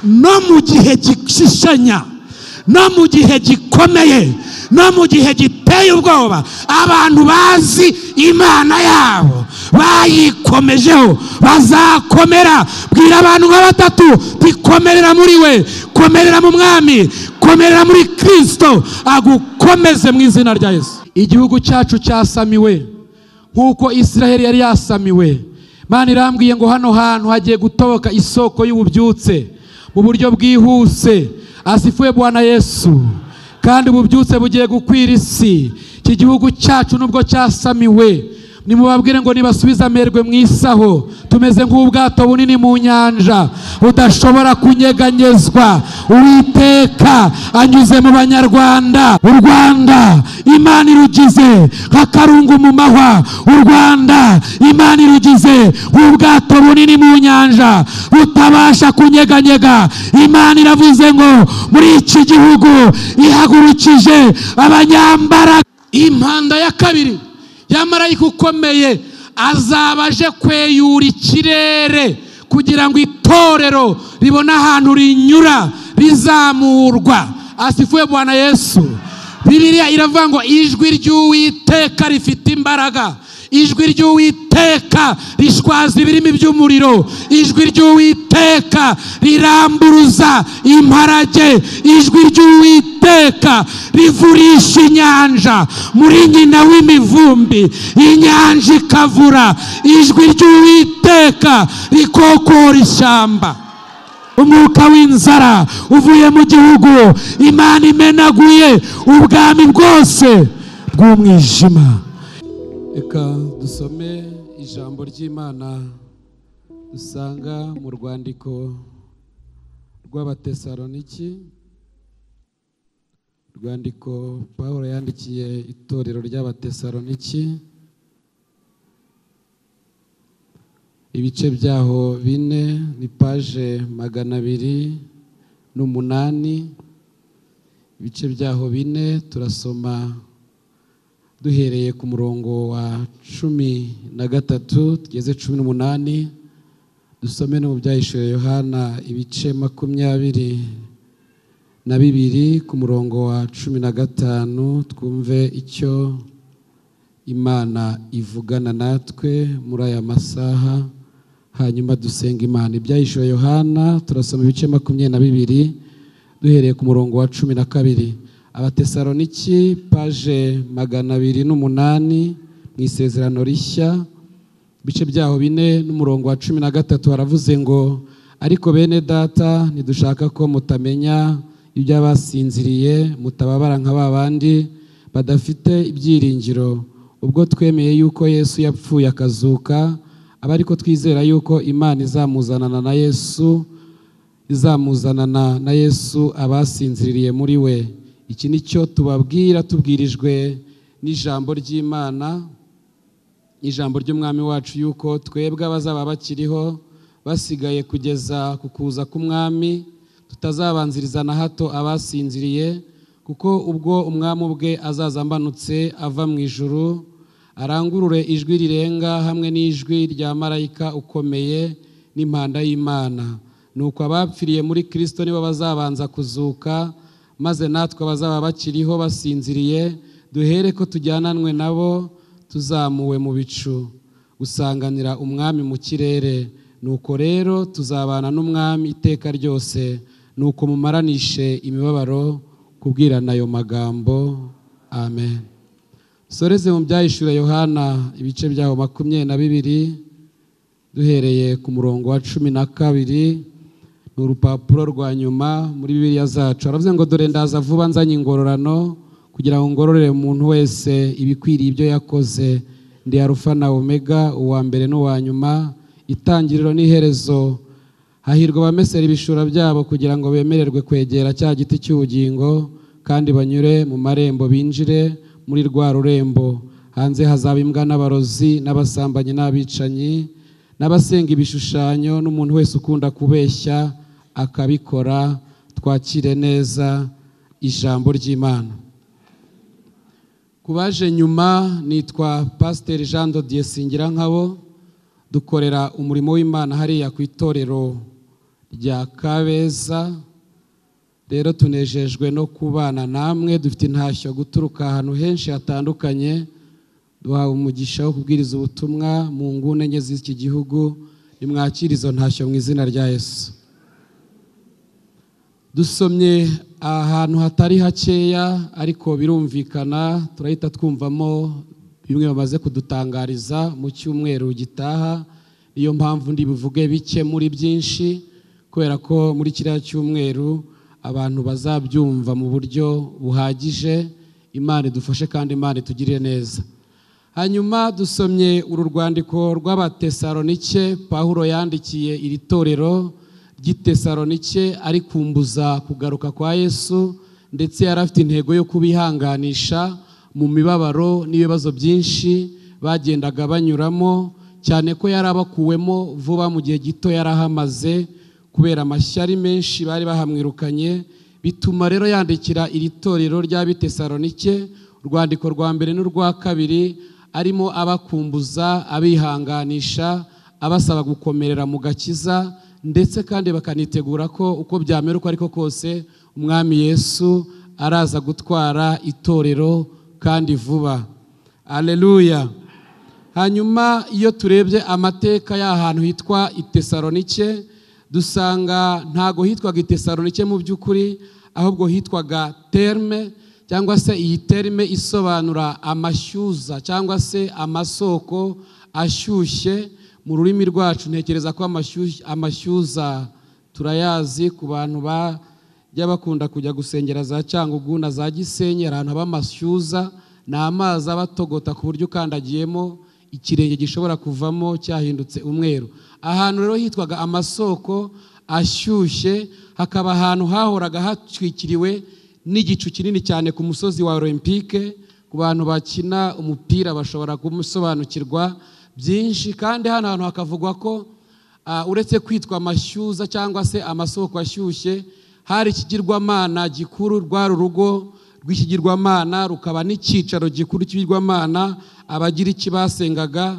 No mu gihe gishishanya, no mu gihe gikomeye, no mu gihe giteye ubwoba, abantu bazi Imana yabo bayikomejeho bazakomera. Bwira abantu nka batatu, tikomerera muri we, komerera mu Mwami, komerera muri Kristo, agukomeze mu izina rya Yesu. Igihugu cyacu cyasamiwe nk'uko Israheli yari yasamiwe. Imana irambwiye ngo hano hantu hagiye gutoboka isoko y'ububyutse mu buryo bwihuse. Asifuwe Bwana Yesu. Kandi ububyutse bugiye gukwira isi. Iki gihugu cyacu nubwo cyasamiwe, nimubabwire ngo nibasubize amerwe mu isaho. Tumeze nk'ubwato bunini mu nyanja budashobora kunyeganyezwa. Uwiteka anyuze mu Banyarwanda. U Rwanda Imana irugize nk'akarungu mu mahwa. U Rwanda Imana irugize nk'ubwato bunini mu nyanja butabasha kunyeganyega. Imana iravuze ngo muri iki gihugu ihagurukije abanyambaraga. Impanda ya kabiri ya marayika ukomeye azaba aje kweyura ikirere kugira ngo itorero ribone ahantu rinyura rizamurwa. Asifuwe Bwana Yesu. Bibiliya iravuga ngo ijwi ry'Uwiteka rifite imbaraga, ijwi ry'Uwiteka rishwaza ibirimi by'umuriro, ijwi ry'Uwiteka riramburuza imparage, ijwi ry'Uwiteka rivurisha inyanja muri nyina w'imivumbi, inyanja ikavura, ijwi ry'Uwiteka rikokora ishyamba. Umwuka w'inzara uvuye mu gihugu, Imana imenaguye ubwami bwose bw'umwijima. Reka dusome ijambo ry'Imana dusanga mu rwandiko rw'Abatesaloniki, rwandiko Pawulo yandikiye itorero ry'Abatesaloniki, ibice byaho 4, ni paje 208. Ibice byaho 4 turasoma duhereye ku murongo wa 13 tugeze 18. Dusome no mu Byahishuwe Yohana ibice 22 ku murongo wa 15, twumve icyo Imana ivugana natwe muri aya masaha, hanyuma dusenga Imana. Ibyahishuwe Yohana turasoma ibice 22 duhereye ku murongo wa 12. Abatesaloniki paje 208 mu Isezerano Rishya, ibice byaho 4 n'umurongo wa 13 haravuze ngo: ariko bene data, ntidushaka ko mutamenya iby'abasinziriye, mutababara nka babandi badafite ibyiringiro. Ubwo twemeye yuko Yesu yapfuye akazuka, aba ariko twizera yuko Imana izamuzanana na Yesu, izamuzanana na Yesu abasinziriye muri we. Iki nicyo tubabwira tubwirijwe n'ijambo ry'Imana, ijambo ry'Umwami wacu, yuko twebwe abazaba bakiriho basigaye kugeza ku kuza k'Umwami tutazabanziriza na hato abasinziriye, kuko ubwo Umwami ubwe azaza ambanutse ava mu ijuru, arangurure ijwi rirenga hamwe n'ijwi rya marayika ukomeye n'impanda y'Imana. Nuko abapfiriye muri Kristo nibo bazabanza kuzuka, maze natwe abazaba bakiriho basinziriye duhere ko tujyananwe nabo tuzamuwe mu bicu gusanganira Umwami mu kirere. Nuko rero tuzabana n'Umwami iteka ryose. Nuko mumaranishe imibabaro kubwirana ayo magambo. Amen. Soreze mu Byahishuwe Yohana ibice byaho 22 duhereye ku murongo wa 12. Ni urupapuro rwa nyuma muri Bibiliya zacu. Aravuze ngo: dore ndaza vuba nzanye ingororano kugira ngo ngororere umuntu wese ibikwiriye ibyo yakoze. Ndi Alufa na Omega, uwa mbere n'uwa nyuma, itangiriro n'iherezo. Hahirwa abamesera ibishura byabo kugira ngo bemererwe kwegera cya giti cy'ubugingo, kandi banyure mu marembo binjire muri rwa rurembo. Hanze hazaba imbwa n'abarozi n'abasambanyi n'abicanyi n'abasenga ibishushanyo n'umuntu wese ukunda kubeshya akabikora. Twakire neza ijambo ry'Imana. Kubaje nyuma, nitwa Pasteur Jean de Dieu Singirankabo, dukorera umurimo w'Imana hariya ku itorero rya Kabeza. Rero tunejejwe no kubana namwe, dufite intashyo guturuka ahantu henshi hatandukanye. Duhawe umugisha wo kubwiriza ubutumwa mu nguni enye z'iki gihugu. Nimwakire izo ntashyo mu izina rya Yesu. Dusomye ahantu hatari hakeya, ariko birumvikana turahita twumvamo bimwe bamaze kudutangariza mu cyumweru gitaha. Niyo mpamvu ndi buvuge bike muri byinshi, kubera ko muri kiriya cyumweru abantu bazabyumva mu buryo buhagije. Imana idufashe kandi Imana itugirire neza. Hanyuma dusomye uru rwandiko rw'Abatesalonike Pawulo yandikiye iri torero ry'Itesalonike ari kumbuza kugaruka kwa Yesu, ndetse yari afite intego yo kubihanganisha mu mibabaro n'ibibazo byinshi bagendaga banyuramo, cyane ko yari abakuwemo vuba mu gihe gito yarahamaze kubera amashyari menshi bari bahamwirukanye. Bituma rero yandikira iri torero ry'Abitesalonike urwandiko rwa mbere n'urwa kabiri, arimo abakumbuza, abihanganisha, abasaba gukomerera mu gakiza, ndetse kandi bakanitegura ko uko byamera uko ariko kose Umwami Yesu araza gutwara itorero kandi vuba. Haleluya. Hanyuma iyo turebye amateka y'ahantu hitwa Itesalonike, dusanga ntago hitwaga Itesalonike mu by'ukuri, ahubwo hitwaga Terme, cyangwa se iyi terme isobanura amashyuza cyangwa se amasoko ashyushye. Mu rurimi rwacu ntekereza ko amashyuza turayazi ku bantu bajya bakunda kujya gusengera za Cyangugu na za Gisenyi, ahantu haba amashyuza, ni amazi aba atogota ku buryo ukandagiyemo ikirenge gishobora kuvamo cyahindutse umweru. Ahantu rero hitwaga amasoko ashyushye, hakaba ahantu hahoraga hatwikiriwe n'igicu kinini cyane ku musozi wa Olympique. Ku bantu bakina umupira bashobora kumusobanukirwa byinshi. Kandi hano hantu hakavugwa ko uretse kwitwa amashyuza cyangwa se amasoko ashyushye, hari ikigirwamana gikuru, rwari urugo rw'ikigirwamana, rukaba n'icyicaro gikuru cy'ibigirwamana. Abagiriki basengaga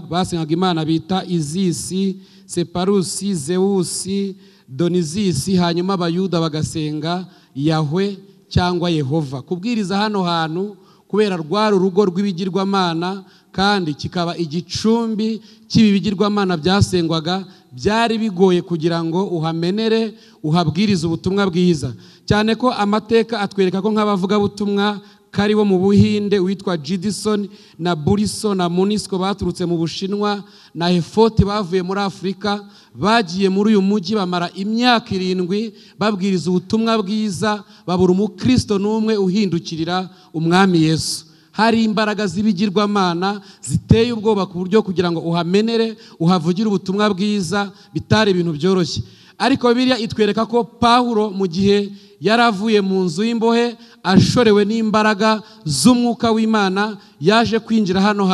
imana bita Izisi, Separusi, Zewusi, Donizisi, hanyuma Abayuda bagasenga Yahwe cyangwa Yehova. Kubwiriza hano hantu kubera rwari urugo rw'ibigirwamana kandi kikaba igicumbi cy'ibigirwamana byasengwaga, byari bigoye kugira ngo uhamenere uhabwirize ubutumwa bwiza. Cyane ko amateka atwereka ko nk'abavugabutumwa kari bo mu Buhinde witwa Jidison na Buriso na Munisco baturutse mu Bushinwa, na Hefoti bavuye muri Afurika, bagiye muri uyu mujyi bamara imyaka 7 babwiriza ubutumwa bwiza, babura umukristo n'umwe uhindukirira Umwami Yesu. Hari imbaraga z'ibigirwamana ziteye ubwoba ku buryo kugira ngo uhamenere uhavugire ubutumwa bwiza bitari ibintu byoroshye. Ariko Bibiliya itwereka ko Pawulo mu gihe yaravuye mu nzu y'imbohe ashorewe n'imbaraga z'umwuka w'Imana, yaje kwinjira hano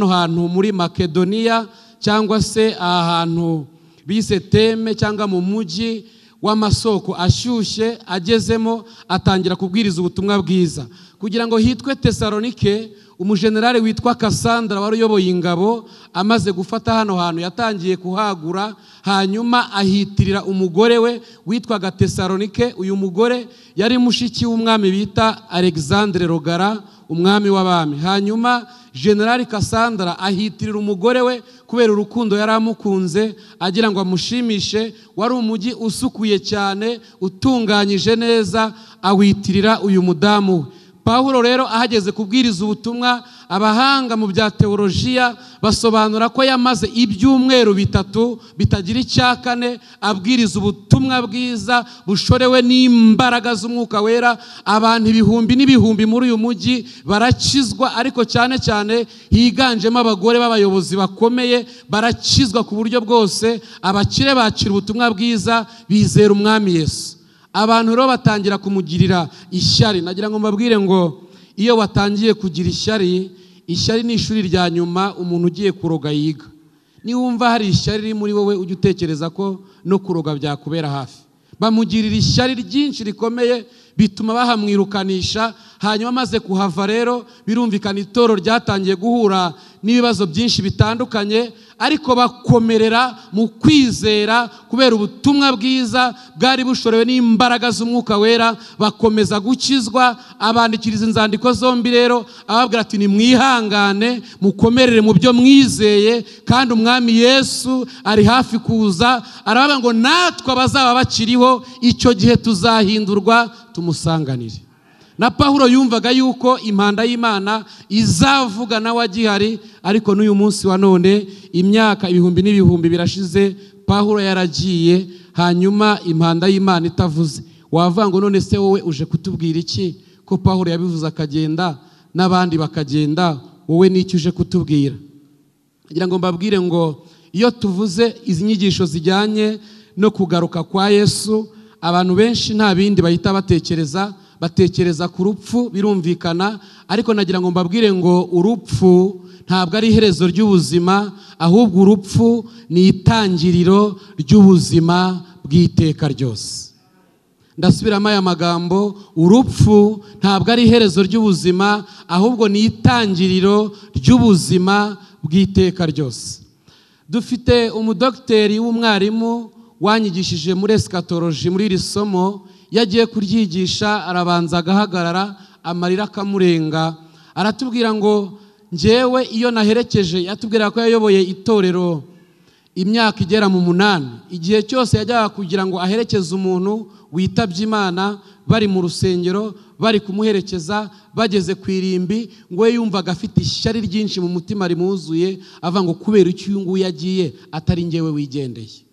hantu muri Makedoniya, cyangwa se ahantu bise Teme, cyangwa mu mujyi w'amasoko ashyushye. Agezemo atangira kubwiriza ubutumwa bwiza. Kugira ngo hitwe Tesalonike, umujenerali witwa Cassandra wari uyoboye ingabo amaze gufata hano hantu yatangiye kuhagura, hanyuma ahitirira umugore we witwaga Tesalonike. Uyu mugore yari mushiki w'umwami bita Alexandre Rogara, umwami w'abami. Hanyuma General Cassandra ahitirira umugore we kubera urukundo yari amukunze, agira ngo amushimishe. Wari umujyi usukuye cyane, utunganyije neza, awitirira uyu mudamu we. Pawulo rero ahageze kubwiriza ubutumwa, abahanga mu bya teolojiya basobanura ko yamaze ibyumweru 3 bitagira icya kane abwiriza ubutumwa bwiza bushorewe n'imbaraga z'umwuka wera. Abantu ibihumbi n'ibihumbi muri uyu mujyi barakizwa, ariko cyane cyane higanjemo abagore b'abayobozi bakomeye barakizwa ku buryo bwose. Abakire bakira ubutumwa bwiza bizera Umwami Yesu. Abantu rero batangira kumugirira ishyari. Nagira ngo mbabwire ngo iyo watangiye kugira ishyari, ishyari ni ishuri rya nyuma umuntu ugiye kuroga yiga. Niwumva hari ishyari riri muri wowe, ujye utekereza ko no kuroga byakubera hafi. Bamugirira ishyari ryinshi rikomeye, bituma bahamwirukanisha. Hanyuma amaze kuhava rero birumvikana itoro ryatangiye guhura n'ibibazo byinshi bitandukanye, ariko bakomerera mu kwizera kubera ubutumwa bwiza bwari bushorewe n'imbaraga z'umwuka wera, bakomeza gukizwa. Abandikiriza inzandiko zombi rero ababwira ati nimwihangane mukomerere mu byo mwizeye, kandi umwami Yesu ari hafi kuza. Aravuga ngo natwe abazaba bakiriho icyo gihe tuzahindurwa tumusanganire. Na Pawulo yumvaga yuko impanda y'Imana izavuga nawe agihari, ariko n'uyu munsi wa none imyaka ibihumbi n'ibihumbi birashize Pawulo yaragiye, hanyuma impanda y'Imana itavuze. Wavuga ngo none se wowe uje kutubwira iki ko Pawulo yabivuze akagenda n'abandi bakagenda, wowe n'icyo uje kutubwira? Ngira ngo mbabwire ngo iyo tuvuze izi nyigisho zijyanye no kugaruka kwa Yesu, abantu benshi nta bindi bahita batekereza, batekereza ku rupfu birumvikana, ariko nagira ngo mbabwire ngo urupfu ntabwo ari iherezo ry'ubuzima, ahubwo urupfu ni itangiriro ry'ubuzima bw'iteka ryose. Ndasubiramo aya magambo, urupfu ntabwo ari iherezo ry'ubuzima, ahubwo ni itangiriro ry'ubuzima bw'iteka ryose. Dufite umudokiteri w'umwarimu wanyigishije muri eschatology muri iri somo, yagiye kuryigisha arabanza agahagarara amarira akamurenga, aratubwira ngo njyewe iyo naherekeje, yatubwira ko yayoboye itorero imyaka igera mu 8, igihe cyose yajyaga kugira ngo aherekeze umuntu witabye Imana, bari mu rusengero bari kumuherekeza bageze ku irimbi, ngo we yumvaga afite ishyari ryinshi mu mutima rimuzuye, avuga ngo kubera icyo uyu nguyu yagiye atari njyewe wigendeye,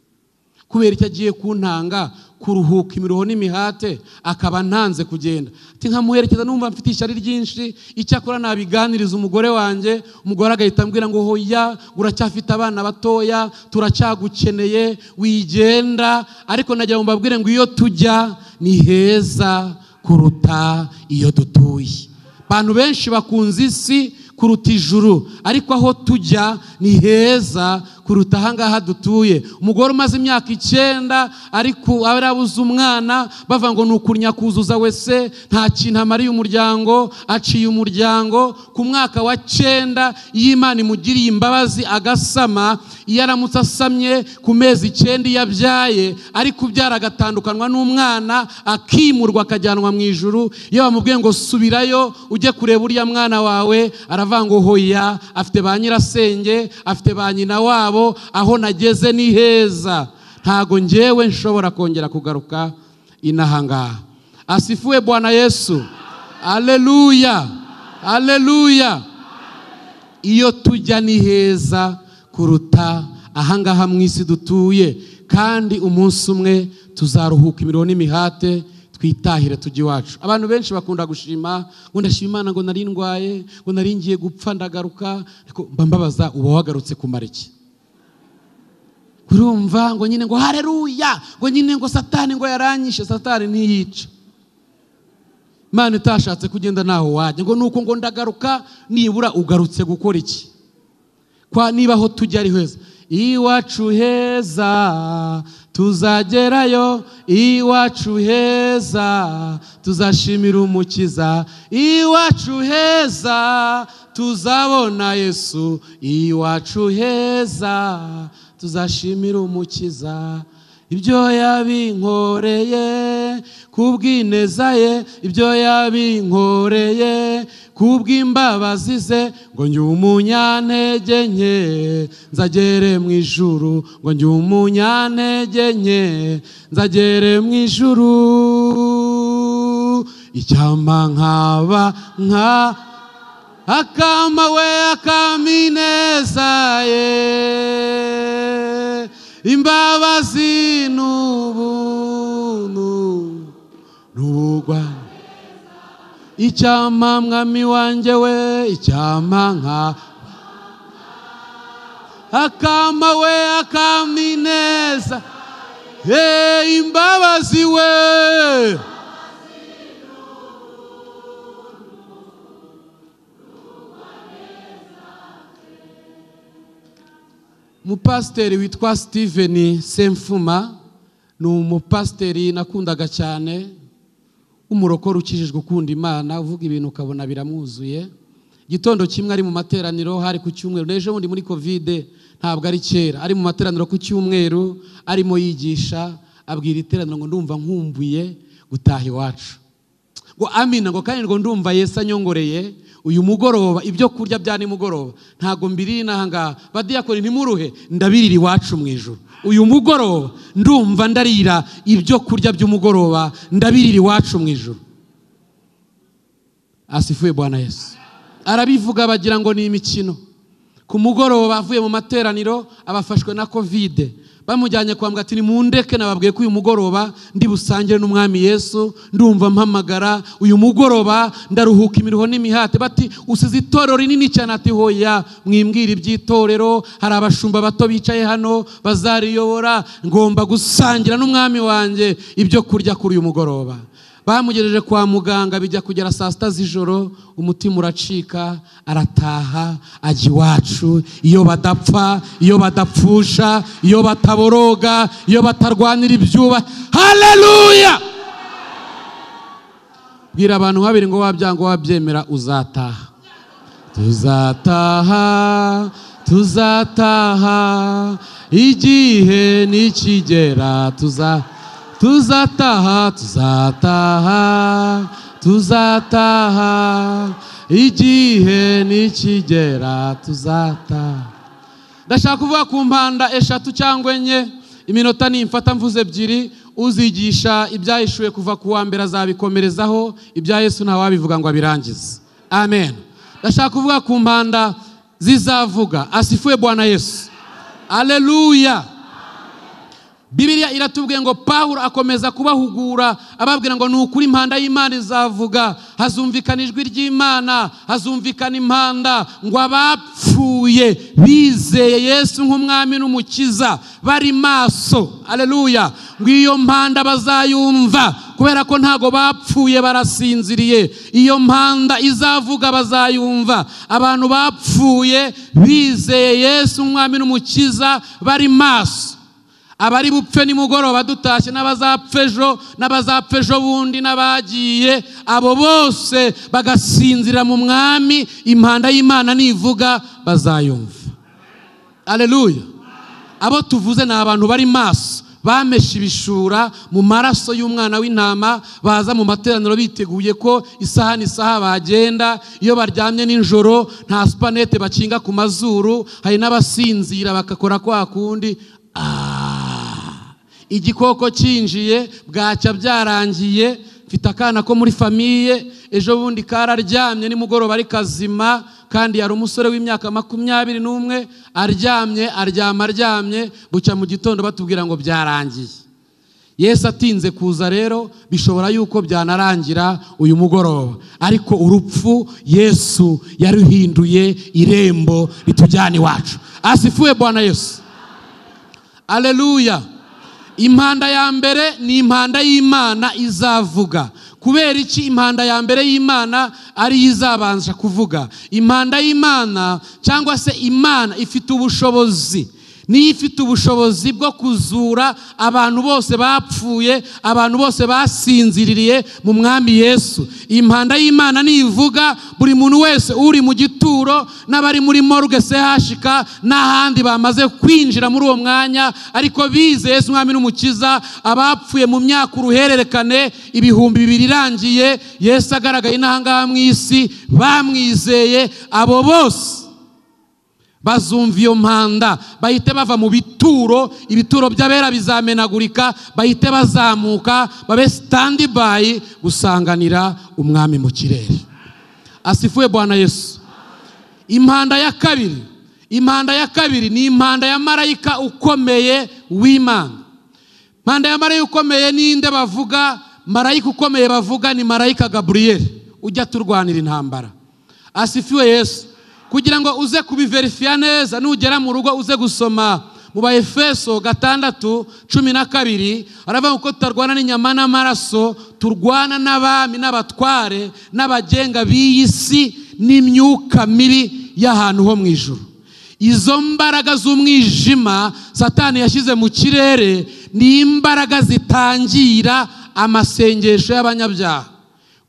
kubera icyo agiye kuntanga kuruhuka imiruho n'imihate akaba ntanze kugenda. Ati nkamuherekeza numva mfite ishyari ryinshi, icyakora nabiganiriza umugore wanjye, umugore agahita ambwira ngo hoya uracyafite abana batoya, turacyagukeneye wigenda. Ariko nagira ngo mbabwire ngo iyo tujya ni heza kuruta iyo dutuye. Abantu benshi bakunze isi kuruta ijuru, ariko aho tujya ni heza kuruta ahangaha dutuye. Umugore umaze imyaka 9 ariko arabuze umwana, bavuga ngo nukunya kuzuza wese, nta kintu amariye umuryango, aciye umuryango. Ku mwaka wa 9 y'Imana imugiriye imbabazi agasama, iyo aramutse asamye ku mezi 9 yabyaye, ariko ubyara agatandukanwa n'umwana akimurwa akajyanwa mu ijuru. Iyo bamubwiye ngo subirayo ujye kureba uriya mwana wawe, aravuga ngo hoya, afite ba nyirasenge, afite ba nyina wabo, aho nageze ni heza, ntago njyewe nshobora kongera kugaruka inahangaha. Asifuwe Bwana Yesu. Haleluya, haleluya. Iyo tujya ni heza kuruta ahangaha mu isi dutuye, kandi umunsi umwe tuzaruhuka imiruho n'imihate twitahire tujye iwacu. Abantu benshi bakunda gushima ngo ndashima Imana ngo nari ndwaye, ngo nari ngiye gupfa ndagaruka, ariko mba mbabaza uba wagarutse kumara iki? Urumva ngo nyine ngo haleluya, ngo nyine ngo Satani ngo yaranyishe. Satani ntiyica. Imana itashatse kugenda naho wajya, ngo nuko ngo ndagaruka, nibura ugarutse gukora iki? Kwa niba aho tujya ari heza, iwacu heza tuzagerayo, iwacu heza tuzashimira umukiza, iwacu heza tuzabona Yesu, iwacu heza tuzashimira umukiza. Ibyo yabinkoreye kubw'ineza ye, ibyo yabinkoreye kubw'imbabazi ze, ngo njye umunyantege nke nzagere mu ijuru, ngo njye umunyantege nke nzagere mu ijuru. Icyampa nkaba nka akama we akamineza ye, imbabazi n'ubuntu n'ubugwa. Icyampa mwami wanjye we, icyampa nka akama we akamineza imbabazi we. Umupasiteri witwa Steven Semfuma ni umupasiteri nakundaga cyane, Umurokore ukijijwe ukunda Imana, uvuga ibintu ukabona biramwuzuye. Gitondo kimwe ari mu materaniro, hari ku cyumweru, n'ejo bundi muri Covid, ntabwo ari kera, ari mu materaniro ku cyumweru, arimo yigisha, abwira iteraniro ngo ndumva nkumbuye gutaha iwacu. Ngo amina, ngo kandi ngo ndumva Yesu anyongoreye uyu mugoroba ibyo kurya bya nimugoroba ntago mbirira inaha ngaha, badiyakoni ntimuruhe, ndabirira iwacu mu ijuru. Uyu mugoroba ndumva ndarira ibyo kurya by'umugoroba, ndabirira iwacu mu ijuru. Asifuye Bwana Yesu. Arabivuga bagira ngo ni imikino. Ku mugoroba avuye mu materaniro abafashwe na Covid, bamujyanye kwa muganga ati nimundeke, nababwiye ko uyu mugoroba ndi busangire n'umwami Yesu, ndumva mpamagara uyu mugoroba ndaruhuka imiruho n'imihate. Bati usize itorero rinini cyane. Ati hoya, mwimbwira iby'itorero, hari abashumba bato bicaye hano bazariyobora, ngomba gusangira n'umwami wanjye ibyo kurya kuri uyu mugoroba. Bamugejeje kwa muganga bijya kugera saa sita z'ijoro, umutima uracika, arataha ajya iwacu. Iyo badapfa, iyo badapfusha, iyo bataboroga, iyo batarwanira ibyuba. Haleluya! Bwira abantu babiri ngo wabyanga wabyemera uzataha. Tuzataha, tuzataha, igihe nikigera tuzataha, tuzataha, tuzataha, igihe nikigera tuzataha. Ndashaka kuvuga ku mpanda 3 cyangwa 4, iminota nimfata mvuze 2. Uzigisha ibyahishuwe kuva ku wa mbere azabikomerezaho, ibya Yesu nta wabivuga ngo abirangize. Amen. Ndashaka kuvuga ku mpanda zizavuga. Asifuwe Bwana Yesu. Haleluya. Bibiliya iratubwiye ngo Pawulo akomeza kubahugura ababwira ngo nukuri impanda y'Imana izavuga, hazumvikana ijwi ry'Imana, hazumvikana impanda, ngo abapfuye bizeye Yesu nk'umwami n'umukiza bari maso. Haleluya. Ngo iyo mpanda bazayumva, kubera ko ntago bapfuye barasinziriye. Iyo mpanda izavuga bazayumva. Abantu bapfuye bizeye Yesu nk'umwami n'umukiza bari maso. Abari bupfe nimugoroba dutashye, n'abazapfa ejo, n'abazapfa ejo bundi, n'abagiye, abo bose bagasinzira mu mwami, impanda y'Imana nivuga bazayumva. Haleluya. Abo tuvuze ni abantu bari maso, bameshe ibishura mu maraso y'umwana w'intama, baza mu materaniro biteguye ko isaha n'isaha bagenda. Iyo baryamye nijoro nta supanete bakinga ku mazuru, hari n'abasinzira bakakora kwa kundi. Igikoko cyinjiye bwacya byarangiye. Mfite akana ko muri famiye, ejo bundi kararyamye nimugoroba ari kazima, kandi yari umusore w'imyaka 21, aryamye aryama aryamye, bucya mu gitondo batubwira ngo byarangiye. Yesu atinze kuza rero bishobora yuko byanarangira uyu mugoroba, ariko urupfu Yesu yaruhinduye irembo ritujyana iwacu. Asifuwe Bwana Yesu. Haleluya. Impanda ya mbere ni impanda y'Imana izavuga. Kubera iki impanda ya mbere y'Imana ari izabanza kuvuga? Impanda y'Imana cyangwa se Imana ifite ubushobozi, niyo ifite ubushobozi bwo kuzura abantu bose bapfuye, abantu bose basinziririye mu mwami Yesu. Impanda y'Imana nivuga, buri muntu wese uri mu gituro n'abari muri morgue CHK n'ahandi bamaze kwinjira muri uwo mwanya, ariko bize Yesu mwami n'umukiza, abapfuye mu myaka uruhererekane 2000 irangiye Yesu agaragaye n'ahangaha mu isi, bamwizeye, abo bose bazumva iyo mpanda, bahite bava mu bituro, ibituro by'abera bizamenagurika, bahite bazamuka babe stand by gusanganira umwami mu kirere. Asifuwe Bwana Yesu. Impanda ya kabiri, impanda ya kabiri ni impanda ya marayika ukomeye w'Imana. Impanda ya marayika ukomeye ninde bavuga? Marayika ukomeye bavuga ni marayika Gabriel ujya turwanira intambara. Asifiwe Yesu. Kugira ngo uze kubiverifiya neza, nugera mu rugo uze gusoma mu Baefeso 6:12, aravuga ko tutarwana n'inyama n'amaraso, turwana n'abami n'abatware n'abagenga b'iyi si n'imyuka mibi y'ahantu ho mu ijuru. Izo mbaraga z'umwijima Satani yashyize mu kirere ni imbaraga zitangira amasengesho y'abanyabyaha.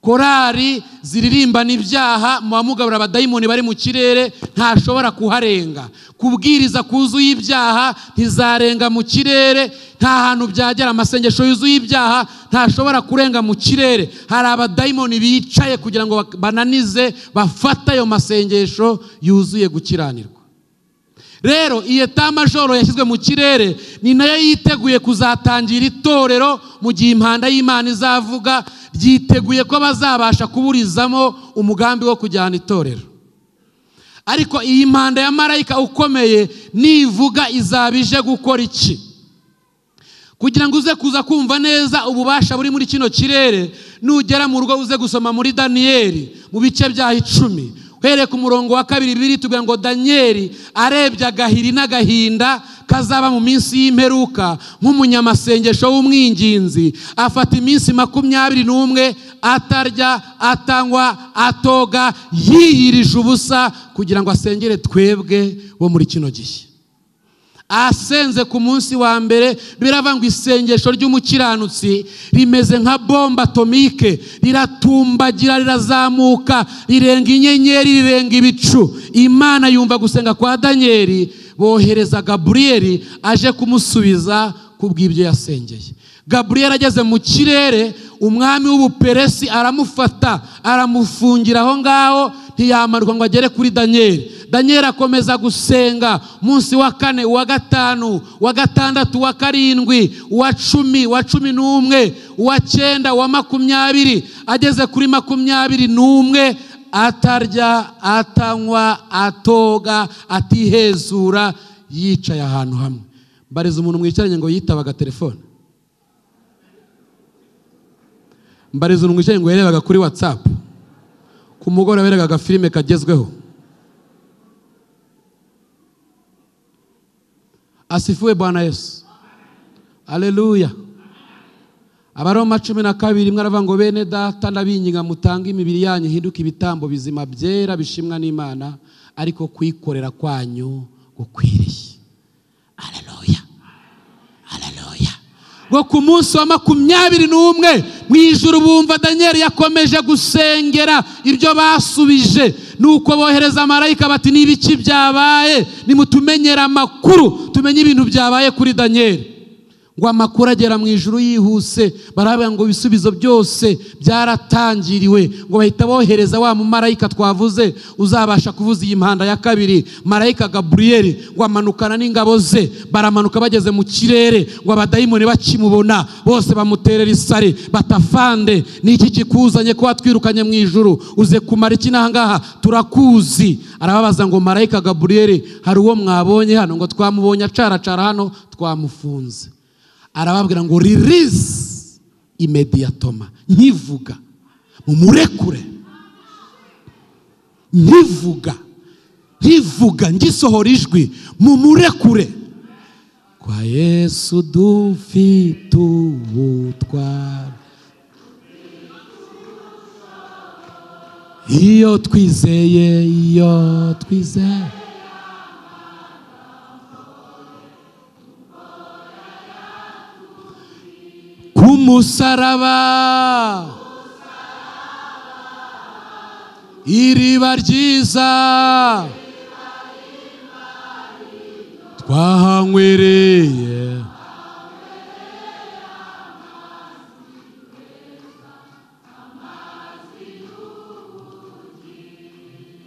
Korari ziririmbana ibyaha mu bamugabura abadayimoni bari mu kirere ntashobora kuharenga. Kubwiriza kuzuye ibyaha ntizarenga mu kirere, nta hantu byagera. Amasengesho yuzuye ibyaha ntashobora kurenga mu kirere. Hari abadayimoni bicaye kugira ngo bananize bafate ayo masengesho yuzuye gukiranirwa. Rero iyi etamajoro yashyizwe mu kirere ni nayo yiteguye kuzatangira itorero mu gihe impanda y'Imana izavuga, ryiteguye ko bazabasha kuburizamo umugambi wo kujyana itorero. Ariko iyi mpanda ya marayika ukomeye nivuga izaba ije gukora iki? Kugira ngo uze kuza kumva neza ububasha buri muri kino kirere, nugera mu rugo uze gusoma muri Daniyeli mu bice bya 10 uhereye ku murongo wa 2 bibiri tugira ngo Daniyeli arebye agahiri n'agahinda kazaba mu minsi y'imperuka nk'umunyamasengesho w'umwinginzi, afata iminsi 21 atarya, atanywa, atoga, yiyirije ubusa kugira ngo asengere twebwe bo muri kino gihe. Asenze ku munsi wa mbere, birava ngo isengesho ry'umukiranutsi rimeze nka bomba atomike, riratumbagira, rirazamuka, rirenga inyenyeri, rirenga ibicu. Imana yumva gusenga kwa Daniyeli, bohereza Gaburiyeli aje kumusubiza kubw'ibyo yasengeye. Gaburiyeli ageze mu kirere, umwami w'Ubuperesi aramufata, aramufungira aho ngaho, ntiyamanuka ngo agere kuri Daniyeli. Daniyeli akomeza gusenga munsi wa 4, wa 5, wa 6, wa 7, wa 10, wa 11, wa 9, wa 20. Ageze kuri 21 atarya, atanywa, atoga, atihezura, yicaye ahantu hamwe. Mbariza umuntu mwicaranye ngo yitabaga telefone. Mbariza umuntu mwicaranye ngo yarebaga kuri WhatsApp. Ku mugoroba yarebaga filime kagezweho. Asifiwe Bwana Yesu. Haleluya. Abaroma 12 mwaravuga ngo bene data ndabinginga mutange imibiri yanyu ihinduke ibitambo bizima byera bishimwa n'Imana, ariko kwikorera kwanyu gukwiriye. Haleluya. Haleluya. Ngo ku munsi wa 21 mu ijuru bumva Daniyeli yakomeje gusengera ibyo basubije, nuko bohereza marayika bati n'ibiki byabaye, nimutumenyera amakuru, tumenye ibintu byabaye kuri Daniyeli. Ngo amakuru agera mu ijuru yihuse, baravuga ngo ibisubizo byose byaratangiriwe. Ngo bahita bohereza wa mumarayika twavuze uzabasha kuvuza iyi mpanda ya kabiri, marayika Gaburiyeli, ngo amanukana n'ingabo ze. Baramanuka bageze mu kirere, ngo abadayimoni bakimubona bose bamuterera isari, batafande niki kikuzanye ko watwirukanye mu ijuru, uze kumara iki n'ahangaha, turakuzi. Arababaza ngo marayika Gaburiyeli hari uwo mwabonye hano? Ngo twamubonye acaracara hano, twamufunze. Arababwira ngo release imediatoma, nkivuga mumurekure, nkivuga nkivuga ngisohora ijwi mumurekure. Kwa Yesu dufite ubutware, iyo twizeye, iyo twizeye. Kumusaraba iriba ryiza twahanywereye,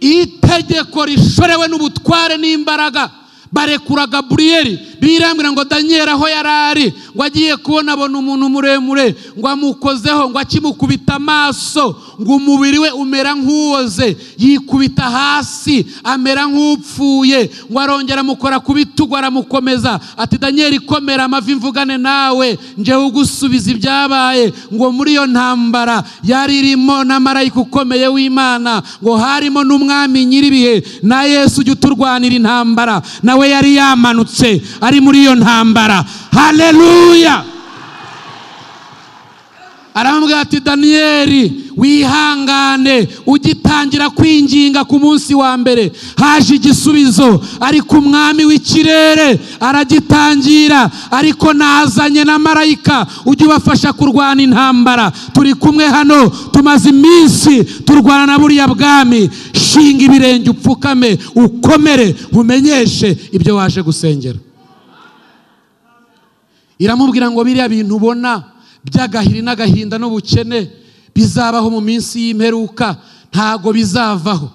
itegeko rishorewe n'ubutware n'imbaraga. Barekura Gaburiyeli, birambwira ngo Daniyeli aho yarari ngo agiye kubona abona umuntu muremure, ngo amukozeho, ngo akimukubita amaso, ngo umubiri we umera nk'uwoze, yikubita hasi amera nk'upfuye. Ngo arongera amukora ku bitugu aramukomeza, ati Daniyeli komera amavi mvugane nawe, nje ugusubiza ibyabaye. Ngo muri iyo ntambara yari irimo na marayika ukomeye w'Imana, ngo harimo n'umwami nyiribihe na Yesu ujya uturwanira intambara, nawe yari yamanutse ari muri iyo ntambara. Haleluya. Aramubwira Irambwira ati Daniyeli wihangane, ugitangira kwinginga ku munsi wa mbere haje igisubizo, ariko umwami w'ikirere aragitangira, ariko nazanye na marayika ujye ubafasha kurwana intambara. Turi kumwe hano, tumaze iminsi turwana na buriya bwami. Shinga ibirenge upfukame ukomere, nkumenyeshe ibyo waje gusengera. Iramubwira ngo biriya bintu ubona by'agahiri n'agahinda n'ubukene bizabaho mu minsi y'imperuka, ntago bizavaho.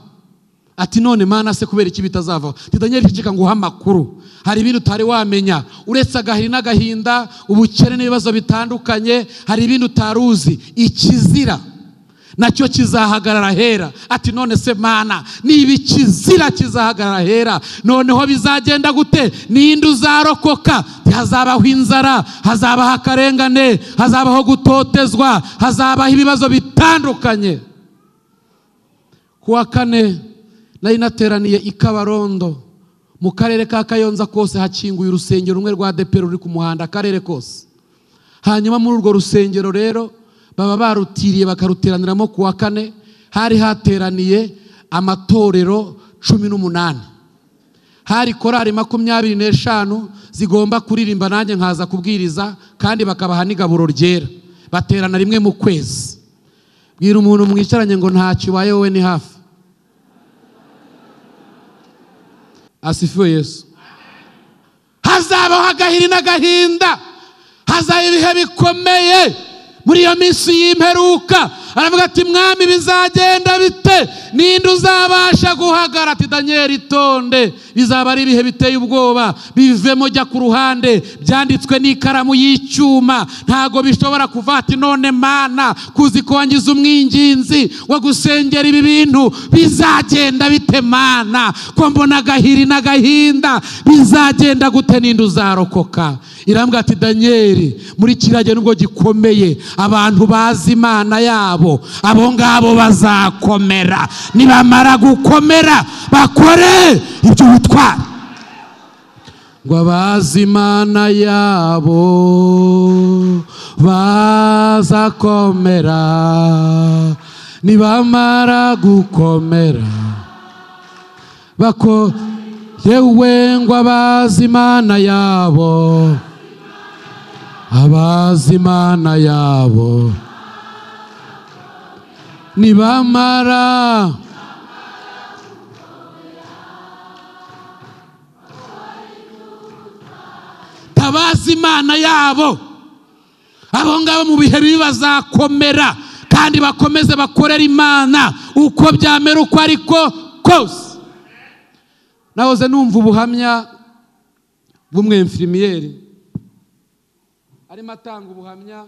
Ati none Mana se kubera iki bitazavaho? Daniel ceceka ngo uha amakuru, hari ibintu utari wamenya uretse agahiri n'agahinda, ubukene n'ibibazo bitandukanye, hari ibintu utaruzi. Ikizira nacyo kizahagarara hera. Ati none se Mana, niba ikizira kizahagarara hera, noneho bizagenda gute? Ninde uzarokoka? Hazabaho inzara, hazabaho akarengane, hazabaho gutotezwa, hazabaho ibibazo bitandukanye. Kuwa kane nari nateraniye i Kabarondo mu karere ka Kayonza kose, hakinguye urusengero rumwe rwa ADEPR ruri ku muhanda akarere kose. Hanyuma muri urwo rusengero rero baba barutiriye bakaruteraniramo kuwa kane, hari hateraniye amatorero 18, hari korari 25 zigomba kuririmba, nanjye nkaza kubwiriza, kandi bakabaha n'igaburo ryera. Baterana rimwe mu kwezi. Bwira umuntu mwicaranye ngo ntacyo ubaye wowe ni hafi. Asifiwe Yesu. Hazabaho agahiri n'agahinda, hazaba ibihe bikomeye muri iyo minsi y'imperuka. Aravuga ati mwami bizagenda bite? Ninde uzabasha guhagara? Ati Daniel itonde, bizaba ari ibihe biteye ubwoba, bivemo jya ku ruhande, byanditswe n'ikaramu y'icyuma, ntago bishobora kuva. Ati none Mana, kuzi ko wangize umwinginzi wo gusengera ibi bintu, bizagenda bite Mana? Ko mbona agahiri n'agahinda, bizagenda gute? Ninde uzarokoka? Irambwira ati Daniel, muri kirage nubwo gikomeye, abantu bazi Imana yabo, abo ngabo bazakomera. Nibamara gukomera bakore ibyo ubutwari. Ngo abazi Imana yabo bazakomera, nibamara gukomera bako yewe. Ngo abazi Imana yabo, abazi Imana yabo nibamara tabazi Imana yabo, abo ngabo mu bihe bibi bazakomera, kandi bakomeze bakorera Imana uko byamera uko ariko kose. Nahoze numva ubuhamya bw'umwemfirimiyeri arimo atanga ubuhamya,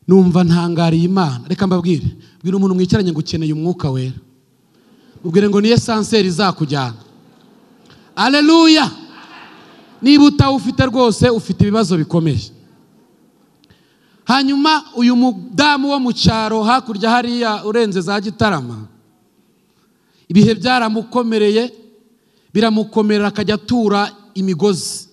numva ntangariye Imana. Reka mbabwire, bwira umuntu mwicaranye ngo ukeneye umwuka wera, ubwire ngo niye sanseri izakujyana. Aleluya. Niba utawufite rwose ufite ibibazo bikomeye. Hanyuma uyu mudamu wo mu cyaro hakurya hariya urenze za Gitarama, ibihe byaramukomereye, biramukomerera akajya atura imigozi.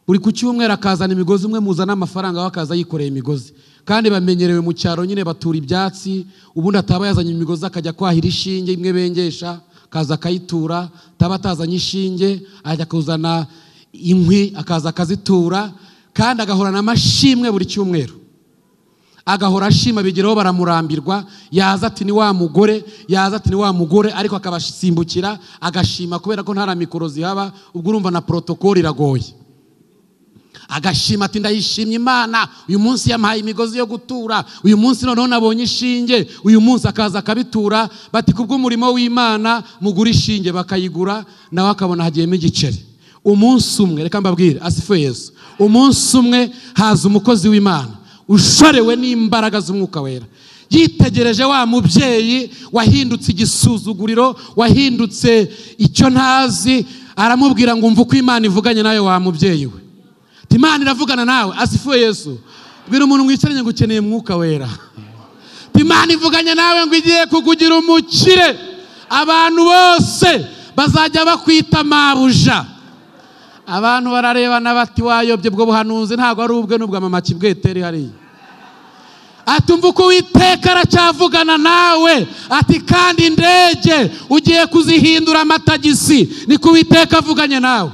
Buri ku cyumweru akazana imigozi, umwe muzana amafaranga akaza yikoreye imigozi. Kandi bamenyerewe mu cyaro nyine batura ibyatsi, ubundi ataba yazanye imigozi akajya kwahira ishinge imwe bengesha, akaza akayitura, ataba atazanye ishinge ajya kuzana inkwi akaza akazitura, kandi agahorana amashimwe buri cyumweru. Agahora ashima, bigeraho baramurambirwa, yaza ati ni wa mugore, yaza ati ni wa mugore, ariko akabasimbukira agashima kubera ko nta mikoro zihaba, ubwo urumva na protocole iragoye. Agashima ati ndayishimye Imana, uyu munsi yampaye imigozi yo gutura, uyu munsi noneho nabonye ishinge, uyu munsi akaza akabitura. Bati kubw'umurimo w'Imana mugura ishinge, bakayigura, nawe akabona hagiyemo igiceri. Umunsi umwe, reka mbabwire, asifiwe Yesu, umunsi umwe haza umukozi w'Imana ushorewe n'imbaraga z'umwuka wera, yitegereje wa mubyeyi wahindutse igisuzuguriro, wahindutse icyo ntazi, aramubwira ngo umva uko Imana ivuganye nawe wa mubyeyi we. Imana iravugana nawe. Asifiwe Yesu. Bwira umuntu mwicaranye ngo ukeneye umwuka wera. Imana ivuganye nawe ngo igiye kukugira umukire, abantu bose bazajya bakwita mabuja. Abantu bararebana bati wayobye, bwo buhanuzi ntago ari ubwe n'ubwa mama Kibweteri hariya. Ati umva uko Uwiteka aracyavugana nawe, ati kandi indege ugiye kuzihindura amatagisi, niko Uwiteka avuganye nawe.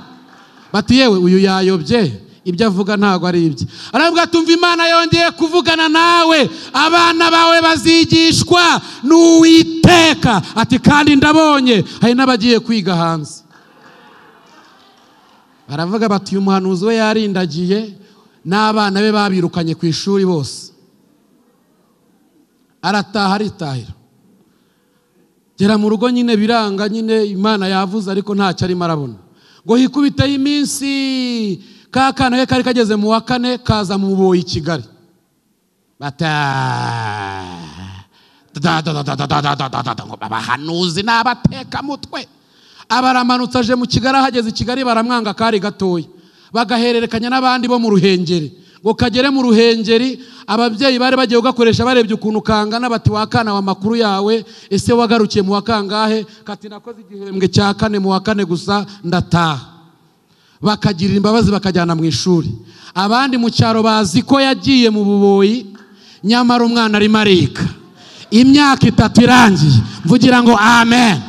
Bati yewe uyu yayobye, ibyo avuga ntabwo ari ibye. Aravuga ati umva Imana yongeye kuvugana nawe, abana bawe bazigishwa n'Uwiteka. Ati kandi ndabonye hari n'abagiye kwiga hanze. Baravuga bati uyu muhanuzi we yarindagiye n'abana be babirukanye ku ishuri bose. Arataha aritahira, gera mu rugo nyine biranga nyine, Imana yavuze ariko ntacyo arimo arabona. Ngo hikubiteho iminsi, ka kana ke kari kageze mu wa kane kaza mu Buboyi i Kigali. Abahanuzi n'abatekamutwe. Abaramanutse aje mu Kigali, ahageze i Kigali baramwanga kari gatoya, bagahererekanya n'abandi bo mu Ruhengeri. Ngo kagere mu Ruhengeri, ababyeyi bari bagiye kugakoresha barebye ukuntu kangana, bati wa kana wa makuru yawe, ese wagarukiye mu wa kangahe? Kati nakoze igihembwe cya kane mu wa kane gusa ndataha. Bakagirira imbabazi bakajyana mu ishuri. Abandi mu cyaro bazi ko yagiye mu Buboyi, nyamara umwana arimo ariga. Imyaka 3 irangiye, mvugira ngo amen.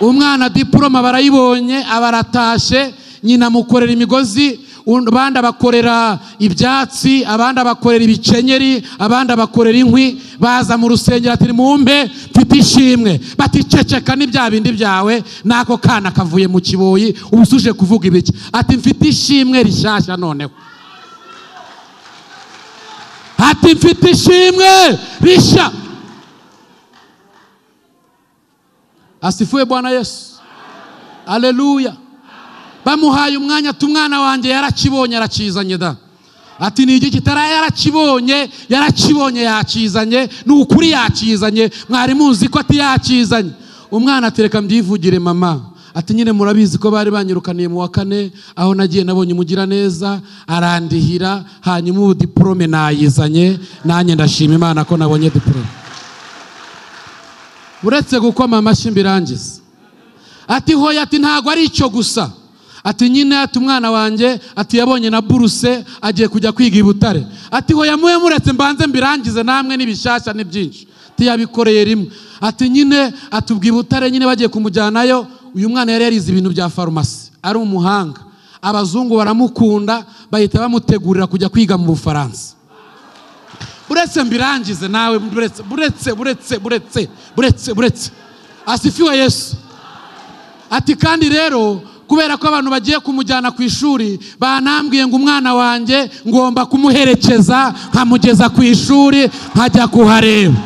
Umwana diploma barayibonye, abaratashe, nyina mukorera imigozi, abandi abakorera ibyatsi, abandi abakorera ibikenyeri, abandi abakorera inkwi. Baza mu rusengero ati mumpe mfite ishimwe. Bati ceceka n'ibya bindi byawe, nako kana kavuye mu Kiboyi, ubusuje kuvuga ibiki? Ati mfite ishimwe rishyashya noneho. Ati mfite ishimwe rishya. Asifiwe Bwana Yesu. Haleluya. Bamuhaye umwanya ati umwana wanjye yarakibonye arakizanye da. Ati ni iki kitara yarakibonye, yarakibonye yakizanye, ni ukuri yakizanye, mwari muzi ko ati yakizanye. Umwana atereka mbyivugire mama. Ati nyine murabizi ko bari banyirukaniye mu wa kane, aho nagiye nabonye umugira neza arandihira, hanyuma ubu diplome nayizanye, nanjye ndashima Imana ko nabonye diplome. Uretse gukoma amashyi mbirangiza. Ati hoya, ati ntago ari icyo gusa. Ati nyine ati umwana wanjye ati yabonye na buruse agiye kujya kwiga i Butare. Ati hoya muye muretse mbanze mbirangize namwe n'ibishyashya ni byinshi. Ati yabikoreye rimwe. Ati nyine atubwi Butare nyine bagiye kumujyanayo, uyu mwana yari yarize ibintu bya farumasi, ari umuhanga. Abazungu baramukunda bahita bamutegurira kujya kwiga mu Bufaransa. Buretse mbirangize nawe, buretse buretse buretse buretse buretse buretse. Asifiwe Yesu. Ati kandi rero kubera ko abantu bagiye kumujyana ku ishuri banambwiye ngo umwana wanjye ngomba kumuherekeza nkamugeza ku ishuri nkajya kuhareba.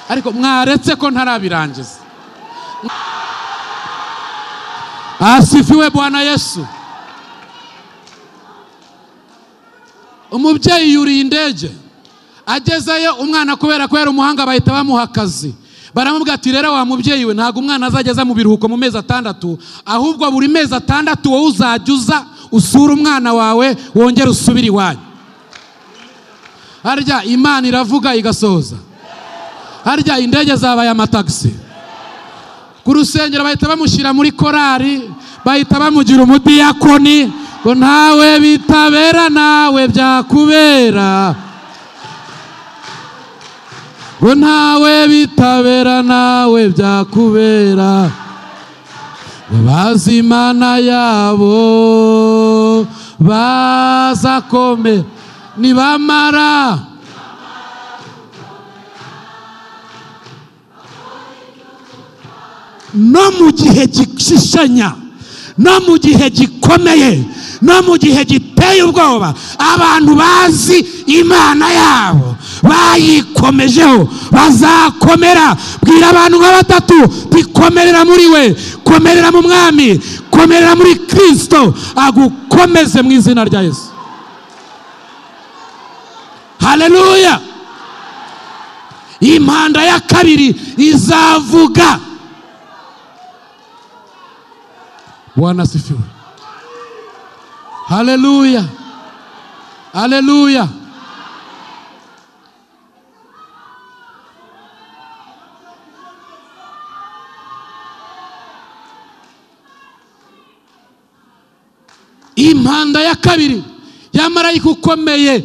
Ariko mwaretse ko ntarabirangiza. Asifiwe Bwana Yesu. Umubyeyi yuriye indege agezeyo, umwana kubera ko yari umuhanga bahita bamuha akazi. Baramubwira ati rero wa mubyeyi we, ntago umwana azageza mu biruhuko mu mezi 6, ahubwo buri mezi 6 wowe uzajya uza usura umwana wawe wongere usubire iwanyu. Harya Imana iravuga igasohoza. Harya indege zabaye amatagisi. Ku rusengero bahita bamushyira muri korari, bahita bamugira umudiyakoni, ngo ntawe bitabera nawe byakubera. Ngo ntawe bitabera nawe byakubera. Ngo bazi Imana yabo bazakomera nibamara. No mu gihe gishishanya, no mu gihe gikomeye, no mu gihe giteye ubwoba, abantu bazi Imana yabo bayikomejeho bazakomera. Bwira abantu nka batatu, tikomerera muri we, komerera mu Mwami, komerera muri Kristo, agukomeze mu izina rya Yesu. Haleluya. Impanda ya kabiri izavuga. Bwana asifiwe. Haleluya. Haleluya. Impanda ya kabiri ya marayika ukomeye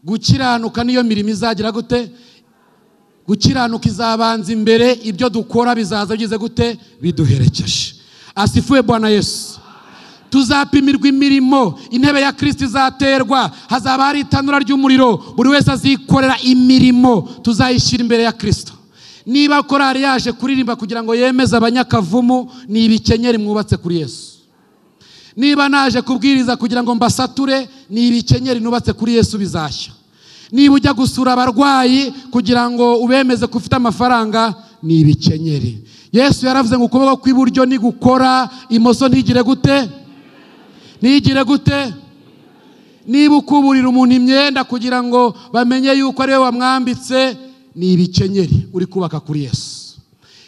Gukiranuka niyo mirimo izagira gute? Gukiranuka izabanza imbere, ibyo dukora bizaza bigize gute? Biduherekeje. Asifuwe Bwana Yesu. Tuzapimirwa imirimo, intebe ya Kristo izaterwa, hazaba hari itanura ry'umuriro, buri wese azikorera imirimo, tuzayishyira imbere ya Kristo. Niba korari yaje kuririmba kugira ngo yemeze abanyakavumu, ni ibikenyeri mwubatse kuri Yesu. Niba naje kubwiriza kugira ngo mbasature, ni ibikenyeri nubatse kuri Yesu, bizashya. Niba ujya gusura abarwayi kugira ngo ubemeze ko ufite amafaranga, ni ibikenyeri. Yesu yaravuze ngo ukuboko kw'iburyo ni gukora, imoso ntigire gute? Ntigire gute? Niba ukuburira umuntu imyenda kugira ngo bamenye yuko ari we wamwambitse, ni ibikenyeri uri kubaka kuri Yesu.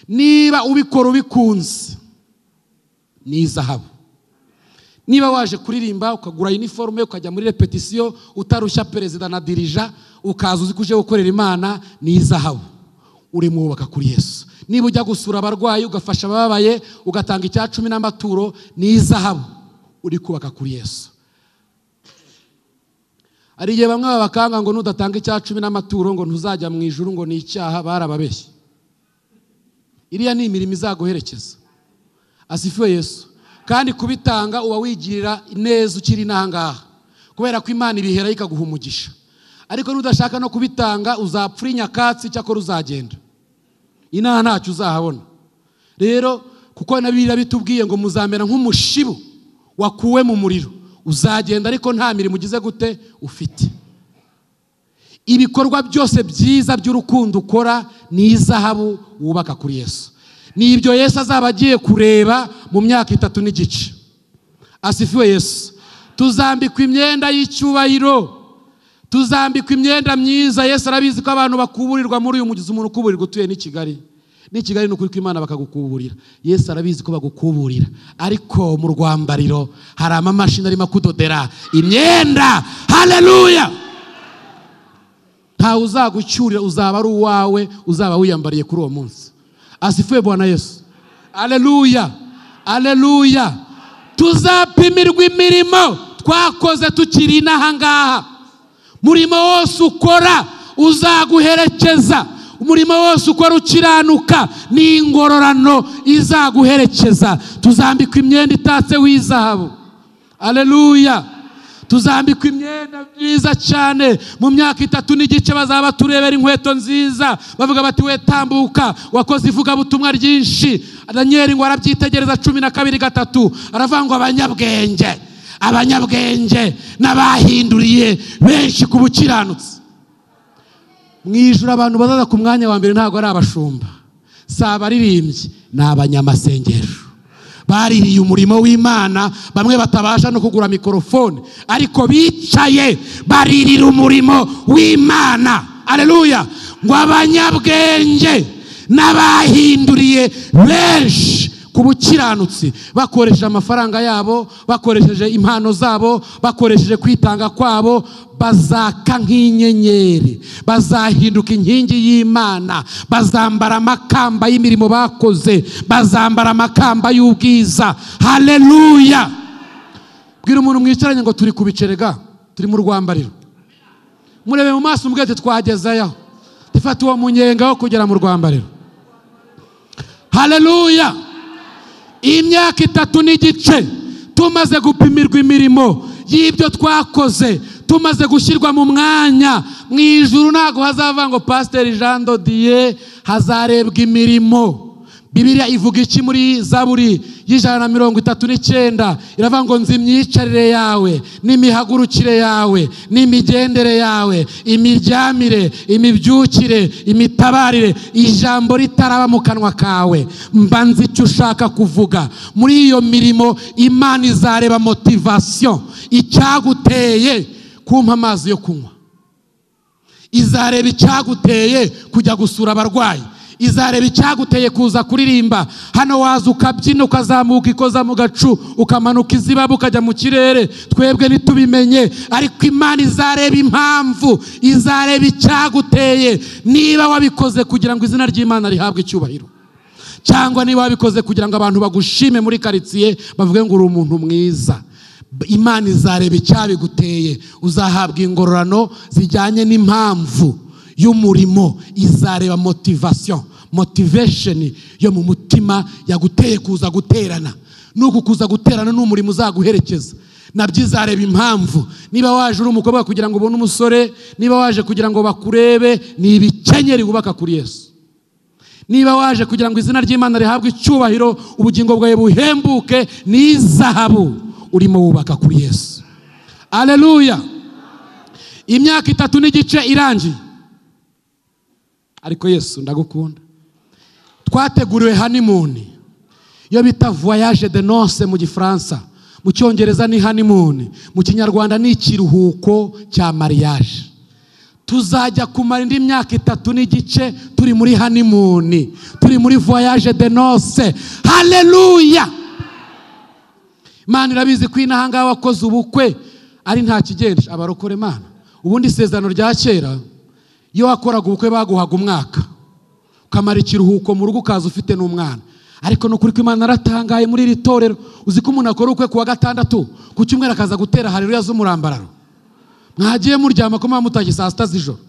Niba ubikora ubikunze, ni izahabu. Niba waje kuririmba ukagura uniforme ukajya muri repetition utarushya perezida na dirija, ukaza uzi kuje gukorera Imana, ni izahabu uri mwubaka kuri Yesu. Niba ujya gusura abarwayi ugafasha abababaye ugatanga icya 10 n'amaturo, ni izahabu uri kubaka kuri Yesu. Ari igihe bamwe babakanga ngo nudatanga icya 10 n'amaturo ngo ntuzajya mu ijuru, ngo ni icyaha, barababeshye. Iriya ni imirimo izaguherekeza. Asifiwe Yesu. Kandi kubitanga uba wigirira neza ukiri n'ahangaha, kubera ko Imana ibihera ikaguha umugisha. Ariko nudashaka no kubitanga uzapfura inyakatsi, cyakora uzagenda inaha ntacyo uzahabona. Rero kuko na Bibiliya bitubwiye ngo muzamera nk'umushibu wakuwe mu muriro, uzagenda ariko nta mirimo ugize gute ufite. Ibikorwa byose byiza by'urukundo ukora ni izahabu wubaka kuri Yesu. Ni ibyo Yesu azaba agiye kureba mu myaka 3 n'igice. Asifiwe Yesu. Tuzambikwa imyenda y'icyubahiro, tuzambikwa imyenda myiza. Yesu arabizi ko abantu bakuburirwa muri uyu mugizi, umuntu ukuburirwa utuye ni Kigali, ni Kigali n'ukuri kw'Imana bakagukuburira. Yesu arabizi ko bagukuburira, ariko mu rwambariro hari amamashini arimo kudodera imyenda. Haleluya! Ntawe uzagucyurira, uzaba ari uwawe, uzaba wiyambariye kuri uwo munsi. Asifiwe Bwana Yesu. Haleluya, haleluya. Tuzapimirwa imirimo twakoze tukiri n'ahangaha. Murimo wose ukora uzaguherekeza, umurimo wose ukora ukiranuka ni ingororano izaguherekeza. Tuzambikwa imyenda itatse w'izahabu. Haleluya. Tuzambikwa imyenda myiza cyane. Mu myaka 3 n'igice bazaba turebera inkweto nziza, bavuga bati we tambuka, wakoze ivugabutumwa ryinshi. Daniel ngo arabyitegereza 12:3, aravuga ngo abanyabwenge, abanyabwenge n'abahinduriye benshi ku bukiranutsi. Mu ijuru abantu bazaza ku mwanya wa mbere ntabwo ari abashumba, si abaririmbyi, ni abanyamasengesho. Baririye umurimo w'Imana, bamwe batabasha no kugura mikorofone, ariko bicaye baririra umurimo w'Imana. Haleluya! Ngo abanyabwenge n'abahinduriye benshi ku bukiranutsi, bakoresheje amafaranga yabo, bakoresheje impano zabo, bakoresheje kwitanga kwabo, bazaka nk'inyenyeri, bazahinduka inkingi y'Imana, bazambara amakamba y'imirimo bakoze, bazambara amakamba y'ubwiza. Haleluya! Bwira umuntu mwicaranye ngo turi kubicerega, turi mu rwambariro. Murebe mu maso umubwire twagezeyo, tifata uwo munyenga wo kugera mu rwambariro. Haleluya! Imyaka 3 n'igice tumaze gupimirwa imirimo y'ibyo twakoze, tumaze gushyirwa mu mwanya. Mu ijuru ntago hazava ngo Pasteur Jean Dodier, hazarebwa imirimo. Bibiliya ivuga iki muri Zaburi y'139? Iravuga ngo nzi imyicarire yawe n'imihagurukire yawe n'imigendere yawe, imiryamire, imibyukire, imitabarire, ijambo ritaraba mu kanwa kawe mba nzi icyo ushaka kuvuga. Muri iyo mirimo Imana izareba motivation, icyaguteye kumpa amazi yo kunywa, izareba icyaguteye kujya gusura abarwayi, izareba icyaguteye kuza kuririmba hano. Waza ukabyina ukazamuka ikoza mu gacu, ukamanuka izibabu ukajya mu kirere, twebwe ntitubimenye, ariko Imana izareba impamvu, izareba icyaguteye, niba wabikoze kugira ngo izina ry'Imana rihabwe icyubahiro, cyangwa niba wabikoze kugira ngo abantu bagushime muri karitsiye bavuge ngo uri umuntu mwiza. Imana izareba icyabiguteye, uzahabwa ingororano zijyanye n'impamvu y'umurimo. Izareba motivation, motivation yo mu mutima yaguteye kuza guterana. Nuko kuza guterana n'umurimo uzaguherekeza, nabyo izareba impamvu. Niba waje uri umukobwa kugira ngo ubone umusore, niba waje kugira ngo bakurebe, ni ibikenyeri wubaka kuri Yesu. Niba waje kugira ngo izina ry'Imana rihabwe icyubahiro, ubugingo bwawe buhembuke, ni izahabu urimo wubaka kuri Yesu. Haleluya. Imyaka 3 n'igice irangiye, ariko Yesu ndagukunda. Twateguriwe honeymoon, iyo bita voyage de noces mu Gifaransa, mu Cyongereza ni honeymoon, mu Kinyarwanda ni ikiruhuko cya mariage. Tuzajya kumara indi myaka 3 n'igice turi muri honeymoon, turi muri voyage de noces. Haleluya. Imana irabizi ko inaha wakoze ubukwe ari nta kigenje. Abarokore Mana, ubundi isezerano rya kera iyo wakoraga ubukwe baguhaga umwaka, ukamara ikiruhuko mu rugo ukaza ufite n'umwana. Ariko nukuri ko Imana naratangaye muri iri torero, uzi ko umuntu akora ubukwe kuwa gatandatu, ku cyumweru akaza gutera haleluya z'umurambararo. Mwagiye muryama ko mutashye saa 6 z'ijoro.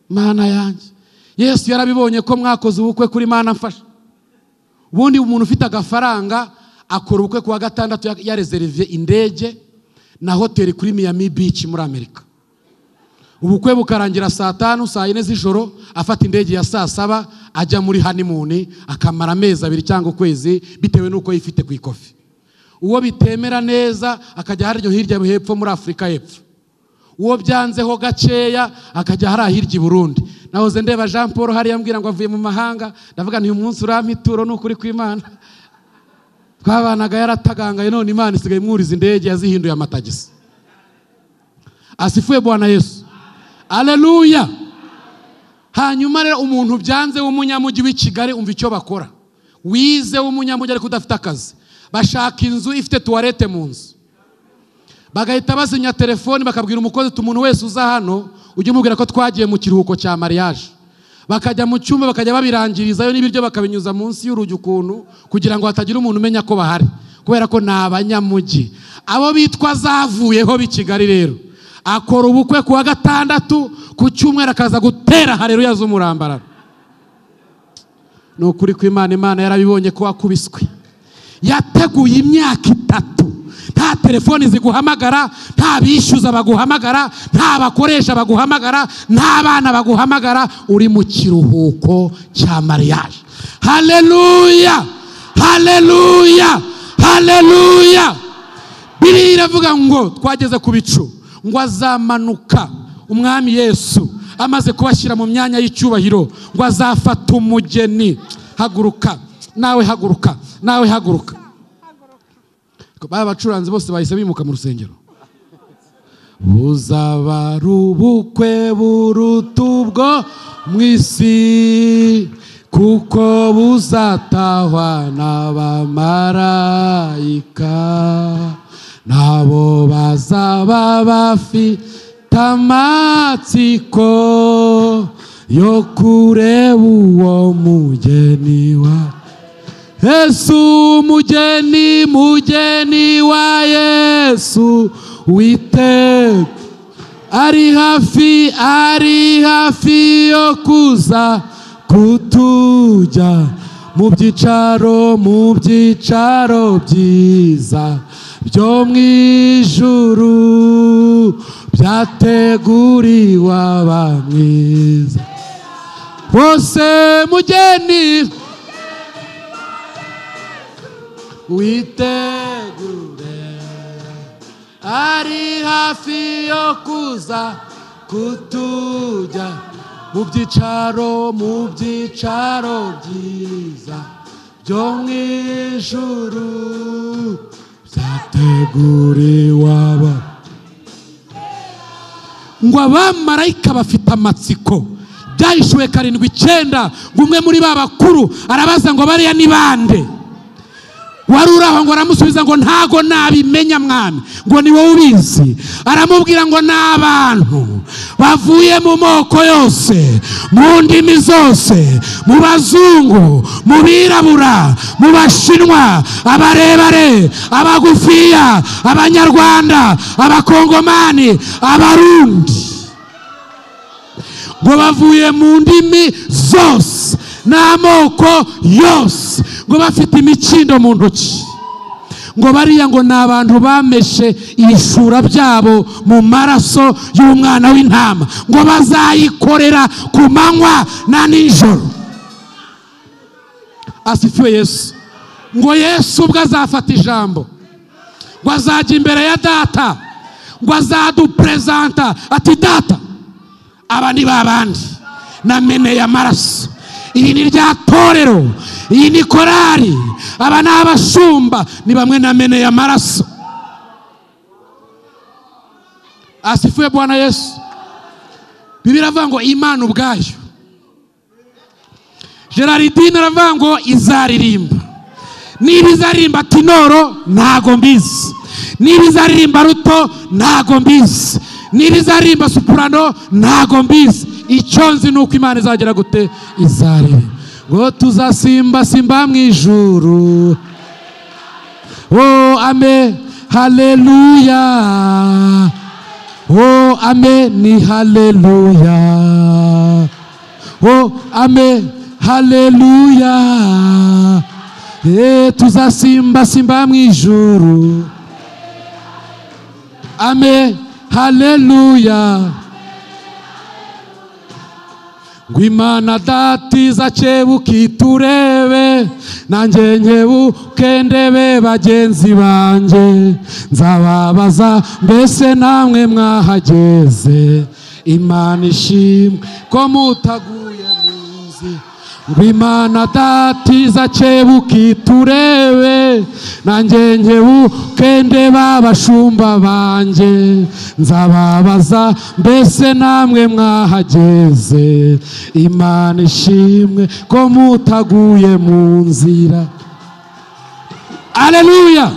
Mana yanjye, Yesu yarabibonye ko mwakoze ubukwe kuri Mana mfasha. Ubundi umuntu ufite agafaranga akora ubukwe kuwa gatandatu yarezerivye indege na hoteli kuri Miami Beach muri Amerika. Ubukwe bukarangira saa 5, saa 4 z'ijoro, afata indege ya saa 7 ajya muri honeymoon, akamara amezi 2 cyangwa ukwezi bitewe nuko yifite ku ikofi. Uwo bitemera neza akajya haryo hirya hepfo muri Afrika y'Epfo. Uwo byanzeho gakeya akajya hari hirya i Burundi. Nahoze ndeba Jean Paul hari yambwira ngo avuye mu mahanga, ndavuga nti uyu munsi urampitura n'ukuri kw'Imana. Twabanaga yaratagangaye, none Imana isigaye imwuriza indege yazihinduye amatagisi. Asifuwe Bwana Yesu. Haleluya. Hanyuma rero umuntu byanze w'umunyamujyi w'i Kigali, umva icyo bakora. Wize w'umunyamujyi ariko udafite akazi, bashaka inzu ifite toilette mu nzu, bagahita bazinya telefoni bakabwira umukozi umuntu wese uza hano ujye umubwira ko twagiye mu kiruhuko cya mariage. Bakajya mu cyumba bakajya babirangirizayo n'ibiryo bakabinyuza munsi y'urugi ukuntu, kugira ngo hatagira umuntu umenya ko bahari, kubera ko ni abanyamujyi. Abo bitwa zavuyeho b'i Kigali rero akora ubukwe kuwa gatandatu, ku cyumweru akaza gutera haleluya z'umurambararo. Ni ukuri kw'Imana, Imana yarabibonye ko wakubiswe. Yateguye imyaka 3, nta telefoni ziguhamagara, nta bishyuza baguhamagara, nta bakoresha baguhamagara, nta bana baguhamagara, uri mu kiruhuko cya mariage. Haleluya, haleluya, haleluya. Bibiliya iravuga ngo twageze ku bicu, ngo azamanuka umwami Yesu amaze kubashyira mu myanya y'icyubahiro, ngo azafata umugeni. Haguruka nawe, haguruka nawe, haguruka. Baba bacuranzi bose bahise bimuka mu rusengero. Buzaba ari ubukwe buruta ubwo mu isi, kuko buzatahwa n'abamarayika, nabo bazaba bafite amatsiko yo kureba uwo mugeni wa Yesu. Mugeni, mugeni wa Yesu witeka ari hafi, ari hafi yo kuza kutujya mu byicaro, mu byicaro byiza byo mu ijuru byateguriwe abamwiza bose. Mugeni witegure ari hafi yo kuza kutujya mu byicaro, mu byicaro byiza byo mu ijuru byateguriwe aba. Ngo abamarayika bafite amatsiko. Byahishuwe 7:9, ngo umwe muri ba bakuru arabaza ngo bariya ni bande? Wari uraho ngo aramusubiza ngo ntago nabimenya mwami, ngo ni wowe ubizi. Aramubwira ngo n'abantu bavuye mu moko yose, mu ndimi zose, mu bazungu, mu birabura, mu bashinwa, abarebare, abagufiya, abanyarwanda, abakongomani, abarundi, ngo bavuye mu ndimi zose n'amoko yose, ngo bafite imikindo mu ntoki, ngo bariya ngo ni abantu bameshe ibishura byabo mu maraso y'umwana w'intama, ngo bazayikorera ku manywa na nijoro. Asifiwe Yesu. Ngo Yesu ubwo azafata ijambo, ngo azajya imbere ya data, ngo azadupresenta ati data, aba ni babandi nameneye amaraso, iyi ni rya torero, iyi ni korari, aba ni abashumba, ni bamwe nameneye amaraso. Asifiwe Bwana Yesu. Bibiliya iravuga ngo Imana ubwayo, Gerardine aravuga ngo izaririmba. Niba izaririmba tinoro ntago mbizi, niba izaririmba ruto ntago mbizi, niba izaririmba soprano ntago mbizi, icyo nzi ni uko Imana izagera gute, izaririmba. Ngo tuzasimba simba mu ijuru, oh ame haleluya, oh ame ni haleluya, oh ame haleluya, tuzasimba simba mu ijuru, ame haleluya. Ngo Imana data izakebuka iturebe, nanjye nkebuke ndebe bagenzi banjye, nzababaza mbese namwe mwahageze, Imana ishimwe ko mutaguye mu nzira. Ngo Imana data izakebuka iturebe, nanjye nkebuke ndebe abashumba banjye, nzababaza mbese namwe mwahageze, Imana ishimwe ko mutaguye mu nzira. Haleluya.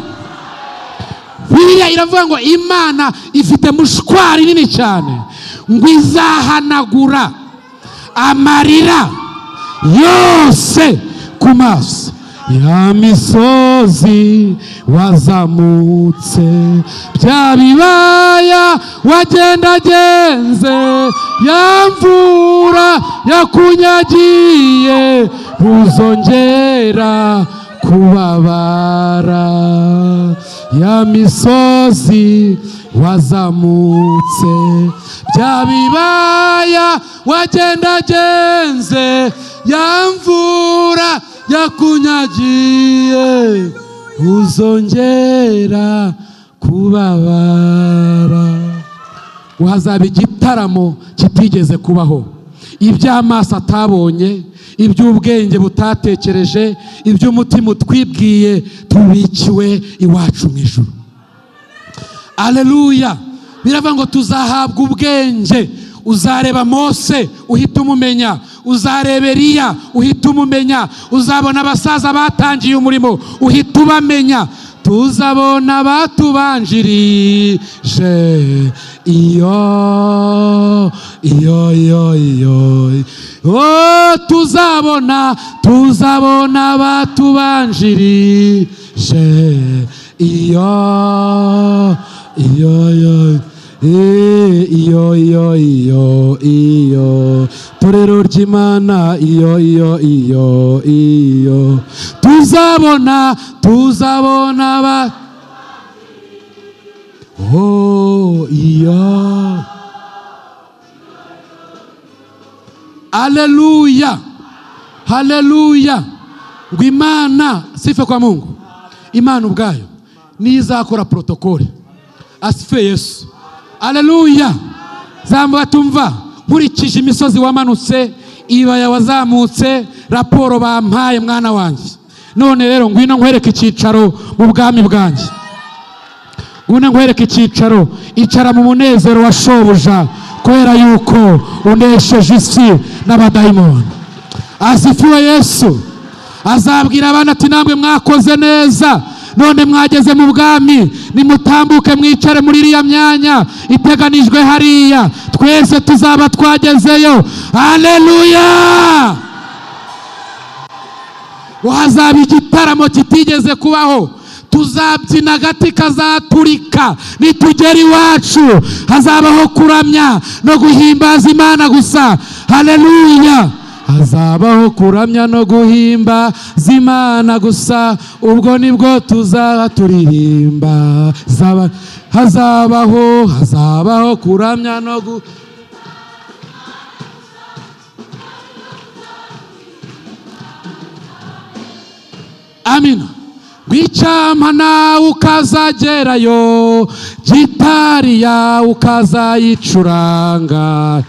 Bibiliya iravuga ngo Imana ifite mushwari nini cyane, ngo izahanagura amarira yose ku maso ya misozi wazamutse, bya bibaya wagendagenze, ya mvura yakunyagiye, ntuzongera kubabara. Ya misozi wazamutse, bya bibaya wagendagenze, ya mvura yakunyagiye, uzongera kubabara. Hazaba igitaramo kitigeze kubaho, iby'amaso atabonye, iby'ubwenge butatekereje, iby'umutima utwibwiye, tubikiwe iwacu mu ijuru. Haleluya. Biravuga ngo tuzahabwa ubwenge. Uzareba Mose uhita umumenya, uzareba Eliya uhita umumenya, uzabona abasaza batangiye umurimo uhita ubamenya. Tuzabona batubanjirije, iyo iyo iyo iyo, oh tuzabona, tuzabona batubanjirije, iyo iyo iyo iyo iyo iyo iyo, torero ry'Imana, iyo iyo iyo iyo, tuzabona, tuzabona ba, oh iyo. Haleluya, haleluya. Ngo Imana, sifa kwa Mungu, Imana ubwayo nizakora protokole. Asifiwe Yesu. Haleluya. Zamba tumva nkurikije imisozi wamanutse, ibaya wazamutse, raporo bampaye mwana wanjye, none rero ngwino nkwereke icyicaro mu bwami bwanjye, ngwino nkwereke icyicaro, icara mu munezero wa shobuja, kubera yuko unesheje isi n'abadayimoni. Asifiwe Yesu. Azabwira abana ati namwe mwakoze neza, none mwageze mu bwami, nimutambuke mwicare muri iriya myanya iteganijwe hariya, twese tuzaba twagezeyo. Haleluya! Hazaba igitaramo kitigeze kubaho, tuzabyina agati kazaturika nitugera iwacu. Hazabaho kuramya no guhimbaza Imana gusa. Haleluya! Hazabaho kuramya no guhimbaza Imana gusa, ubwo nibwo tuzaba turirimba. Hazabaho kuramya no Amina. Icyampa nawe ukazagerayo, gitari yawe ukazayicuranga.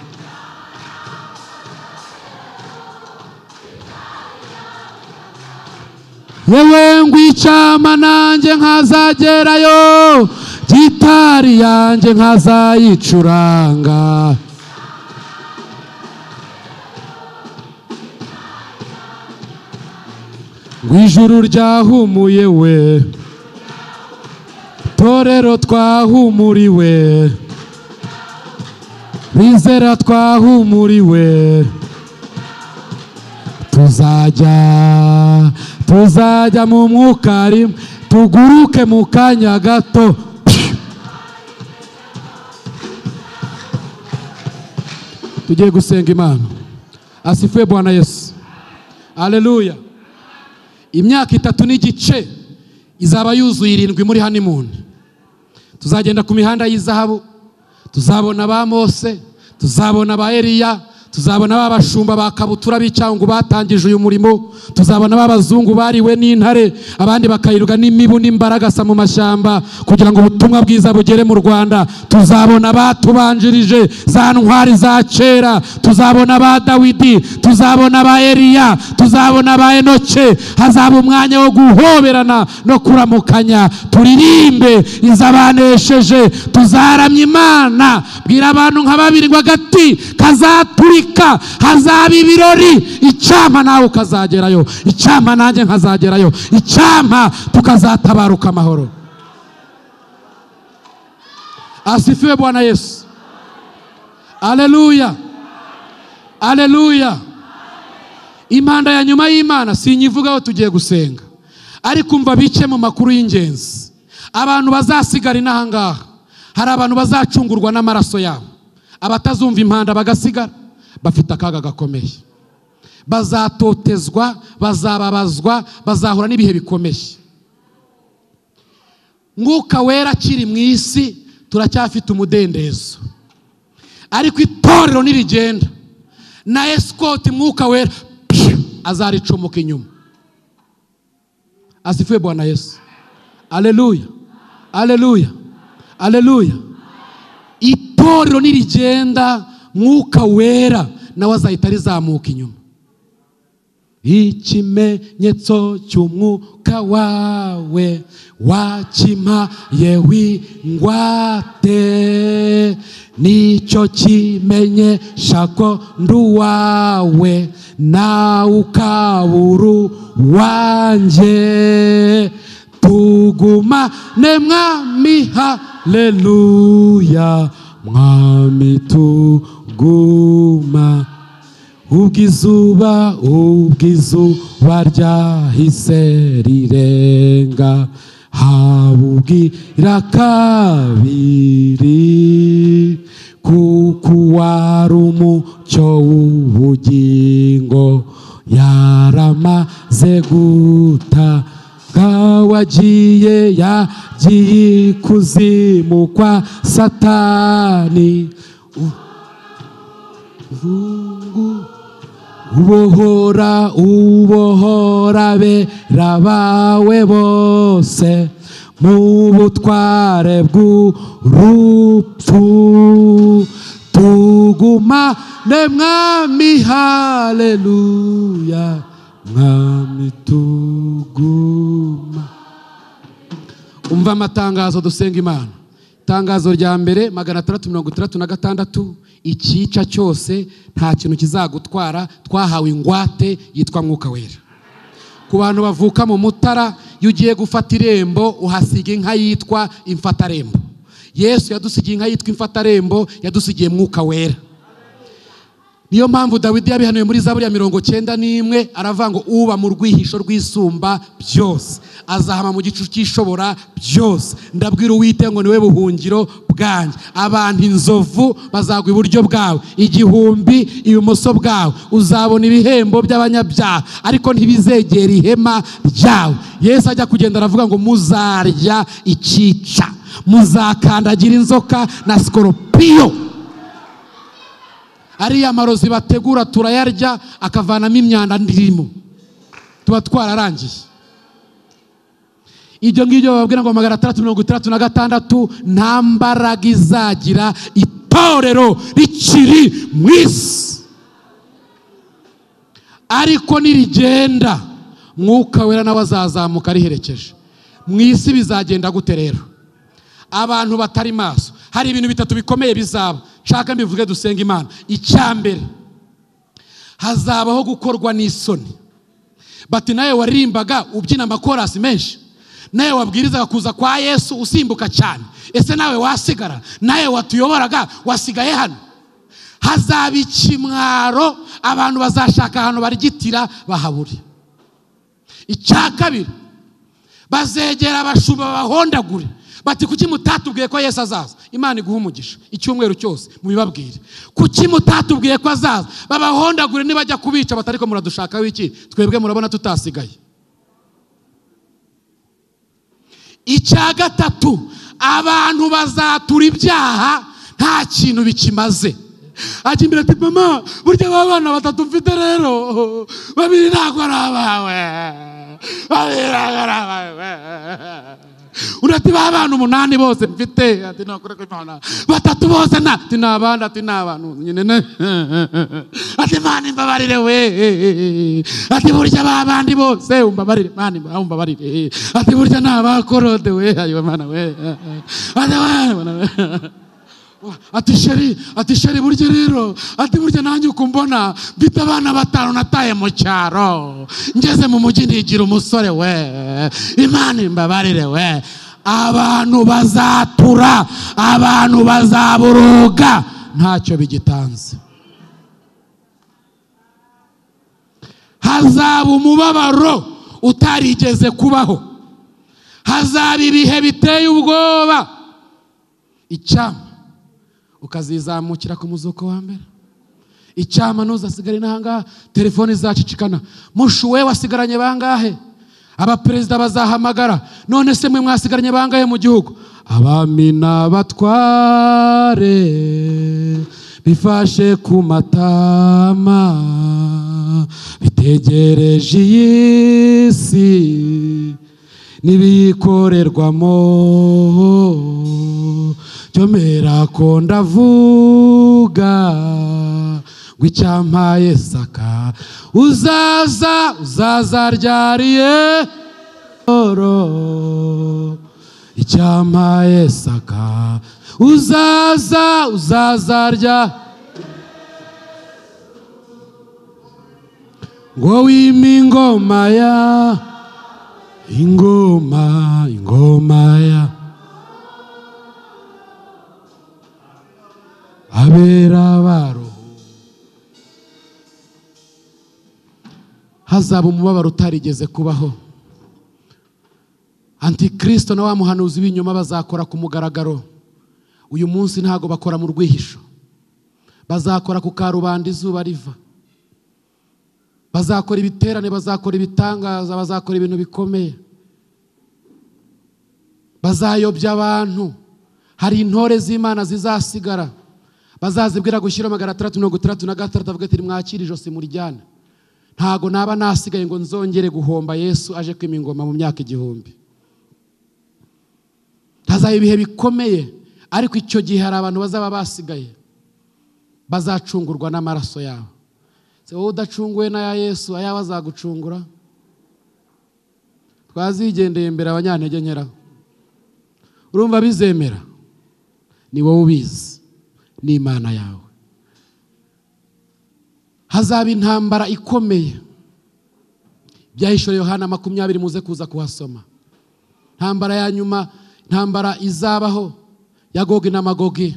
Yewe ngwicyampa nanjye nkazagerayo, gitari yanjye nkazayicuranga. Ngwijuru ryahumuye we, torero twahumuriwe, bizera twahumuriwe, tuzajya mu mwuka rimwe, tuguruke mu kanya gato. Tugiye gusenga Imana. Asifiwe Bwana Yesu. Haleluya. Imyaka 3 n'igice izaba yuzuye 7 muri honeymoon. Tuzagenda ku mihanda y'izahabu, tuzabona ba Mose, tuzabona ba Eliya, tuzabona babashumba bakabutura b'icyangu batangije uyu murimo, tuzabona babazungu bariwe n'intare, abandi bakayiruga n'imibu n'imbaragasa mu mashyamba kugira ngo ubutumwa bwiza bugere mu Rwanda. Tuzabona batubanjirije za ntwari za kera, tuzabona ba Dawidi, tuzabona ba Eliya, tuzabona ba Enoke. Hazaba umwanya wo guhoberana no kuramukanya, turirimbe izabanesheje, tuzaramya Imana. Bwira abantu nka babiri ngo agati kazaturi, hazaba ibirori. Icyampa nawe ukazagerayo, icyampa nanjye nkazagerayo, icyampa tukazatabaruka amahoro. Asifiwe Bwana Yesu. Haleluya. Haleluya. Impanda ya nyuma y'Imana sinyivugaho, tugiye gusenga, ariko umva bice mu makuru y'ingenzi. Abantu bazasigara inaha ngaha, hari abantu bazacungurwa n'amaraso yabo. Abatazumva impanda bagasigara bafite akaga gakomeye, bazatotezwa, bazababazwa, bazahura n'ibihe bikomeye. Mwuka Wera akiri mu isi turacyafite umudendezo, ariko itorero nirigenda na escort Mwuka Wera azaricomoka inyuma. Asifiwe Bwana Yesu. Haleluya. Haleluya. Haleluya. Itorero nirigenda Mwuka Wera nawe azahita rizamuka inyuma. Ikimenyetso cy'umwuka wawe wakimpaye wingwate, nicyo kimenyesha ko ndi uwawe, nawe ukabura uwanjye. Tugumane Mwami, haleluya, Mwami tuguma. Ubwizuba ryahise rirenga, habubwira kabiri, kuko wari umucyo w'ubugingo, yaramaze guta. Wagiye yagiye ikuzimu kwa Satani, ubohora ubohora bera bawe bose mu butware bw'urupfu. Tugumane Mwami, haleluya, Mwami tuguma. Umva amatangazo dusenga Imana. Itangazo rya mbere 666, ikica cyose nta kintu kizagutwara, twahawe ingwate yitwa Mwuka Wera. Ku bantu bavuka mu Mutara, iyo ugiye gufata irembo uhasiga inka yitwa imfatarembo. Yesu yadusigiye inka yitwa imfatarembo, yadusigiye Mwuka Wera. Niyo mpamvu Dawidi yabihanuye muri Zaburi ya 91, aravuga ngo uba mu rwihisho rw'isumba byose azahama mu gicucu cy'ishobora byose. Ndabwira Uwiteka ngo niwe buhungiro bwanjye. Abantu inzovu bazagwa iburyo bwawe, 1000 ibumoso bwawe. Uzabona ibihembo by'abanyabyaha, ariko ntibizegera ihema ryawe. Yesu ajya kugenda aravuga ngo muzarya ikica, muzakandagira inzoka na skoropiyo. Ariya marozi bategura turayarya akavanamo imyanda ndirimo, tuba twararangiye. Ibyo ngibyo bababwira ngo 666 nta mbaraga izagira itorero rikiri mu isi. Ariko nirigenda Mwuka Wera nawe azazamuka ariherekeje. Mu isi bizagenda gute rero? Abantu batari maso, hari ibintu bitatu bikomeye bizaba. Nshaka mbivuge dusenga Imana. Icya mbere, hazabaho gukorwa n'isoni. Bati nawe waririmbaga ubyina amakorasi menshi, nawe wabwirizaga kuza kwa Yesu usimbuka cyane, ese nawe wasigara? Nawe watuyoboraga wasigaye hano? Hazaba ikimwaro, abantu bazashaka ahantu barigitira bahabure. Icya kabiri, bazegera abashumba babahondagure bati kuki mutatubwiye ko Yesu azaza? Imana iguha umugisha icyumweru cyose mubibabwire. Kuki mutatubwiye ko azaza? Babahondagure nibajya kubica batariko muradushaka wiki, twebwe murabona tutasigaye. Icya gatatu, abantu bazatura ibyaha nta kintu bikimaze. Ajya imbere ati mama, burya abana batatu mfite rero, babiri ntabwo ari abawe, babiri ntabwo ari abawe. Undi ati ba bana 8 bose mfite, ati nakora ko Imana, batatu bose na ati nabandi, ati nabantu nyine ne, ati Imana imbabarire we, ati burya ba bandi bose umbabarire, Imana umbabarire, ati burya nabakorode we, ayo Mana we, ati Mana we, ati sheri, ati sheri burya rero, ati burya nanjye ukumbona mfite abana 5 nataye mu cyaro, ngeze mu mujyi nigira umusore we, Imana imbabarire we. Abantu bazatura, abantu bazaburuga ntacyo bigitanze. Hazaba umubabaro utarigeze kubaho, hazaba ibihe biteye ubwoba. Icyama ukazizamukira ku muzuko wa mbere. Icyama nuzasigara inanga, telefone izacicikana. Mushuwe wasigaranye bangahe? Abaperezida bazahamagara, none se mwe mwasigaranye bangahe mu gihugu? Abami n'abatware bifashe ku matama, bitegereje iyi si n'ibiyikorerwamo. Cyomera ko ndavuga ngo icyampaye saka, uzaza uzaza ryariye oro. Icyampaye saka, uzaza uzaza rya ngo wime ingoma ya ingoma, ingoma ya abera baro. Hazaba umubabaro utarigeze kubaho. Antikristo na wa muhanuzi w'inyuma bazakora ku mugaragaro. Uyu munsi ntago bakora mu rwihisho, bazakora ku karubanda izuba riva. Bazakora ibiterane, bazakora ibitangaza, bazakora ibintu bikomeye, bazayobya abantu. Hari intore z'Imana zizasigara, bazazibwira gushyira 666, avuga ati mwakire ijosi murijyane. Ntago naba nasigaye ngo nzongere guhomba Yesu aje kwima ingoma mu myaka 1000. Hazaba ibihe bikomeye, ariko icyo gihe hari abantu bazaba basigaye bazacungurwa n'amaraso yabo. Se wowe udacunguwe na ya Yesu, ayawe azagucungura? Twazigendeye imbere abanyantege nkera. Urumva bizemera? Ni wowe ubizi, ni Imana yawe. Hazaba intambara ikomeye. Byahishuriwe Yohana 20 muze kuza kuhasoma. Ntambara ya nyuma, ntambara izabaho ya Gogi na Magogi,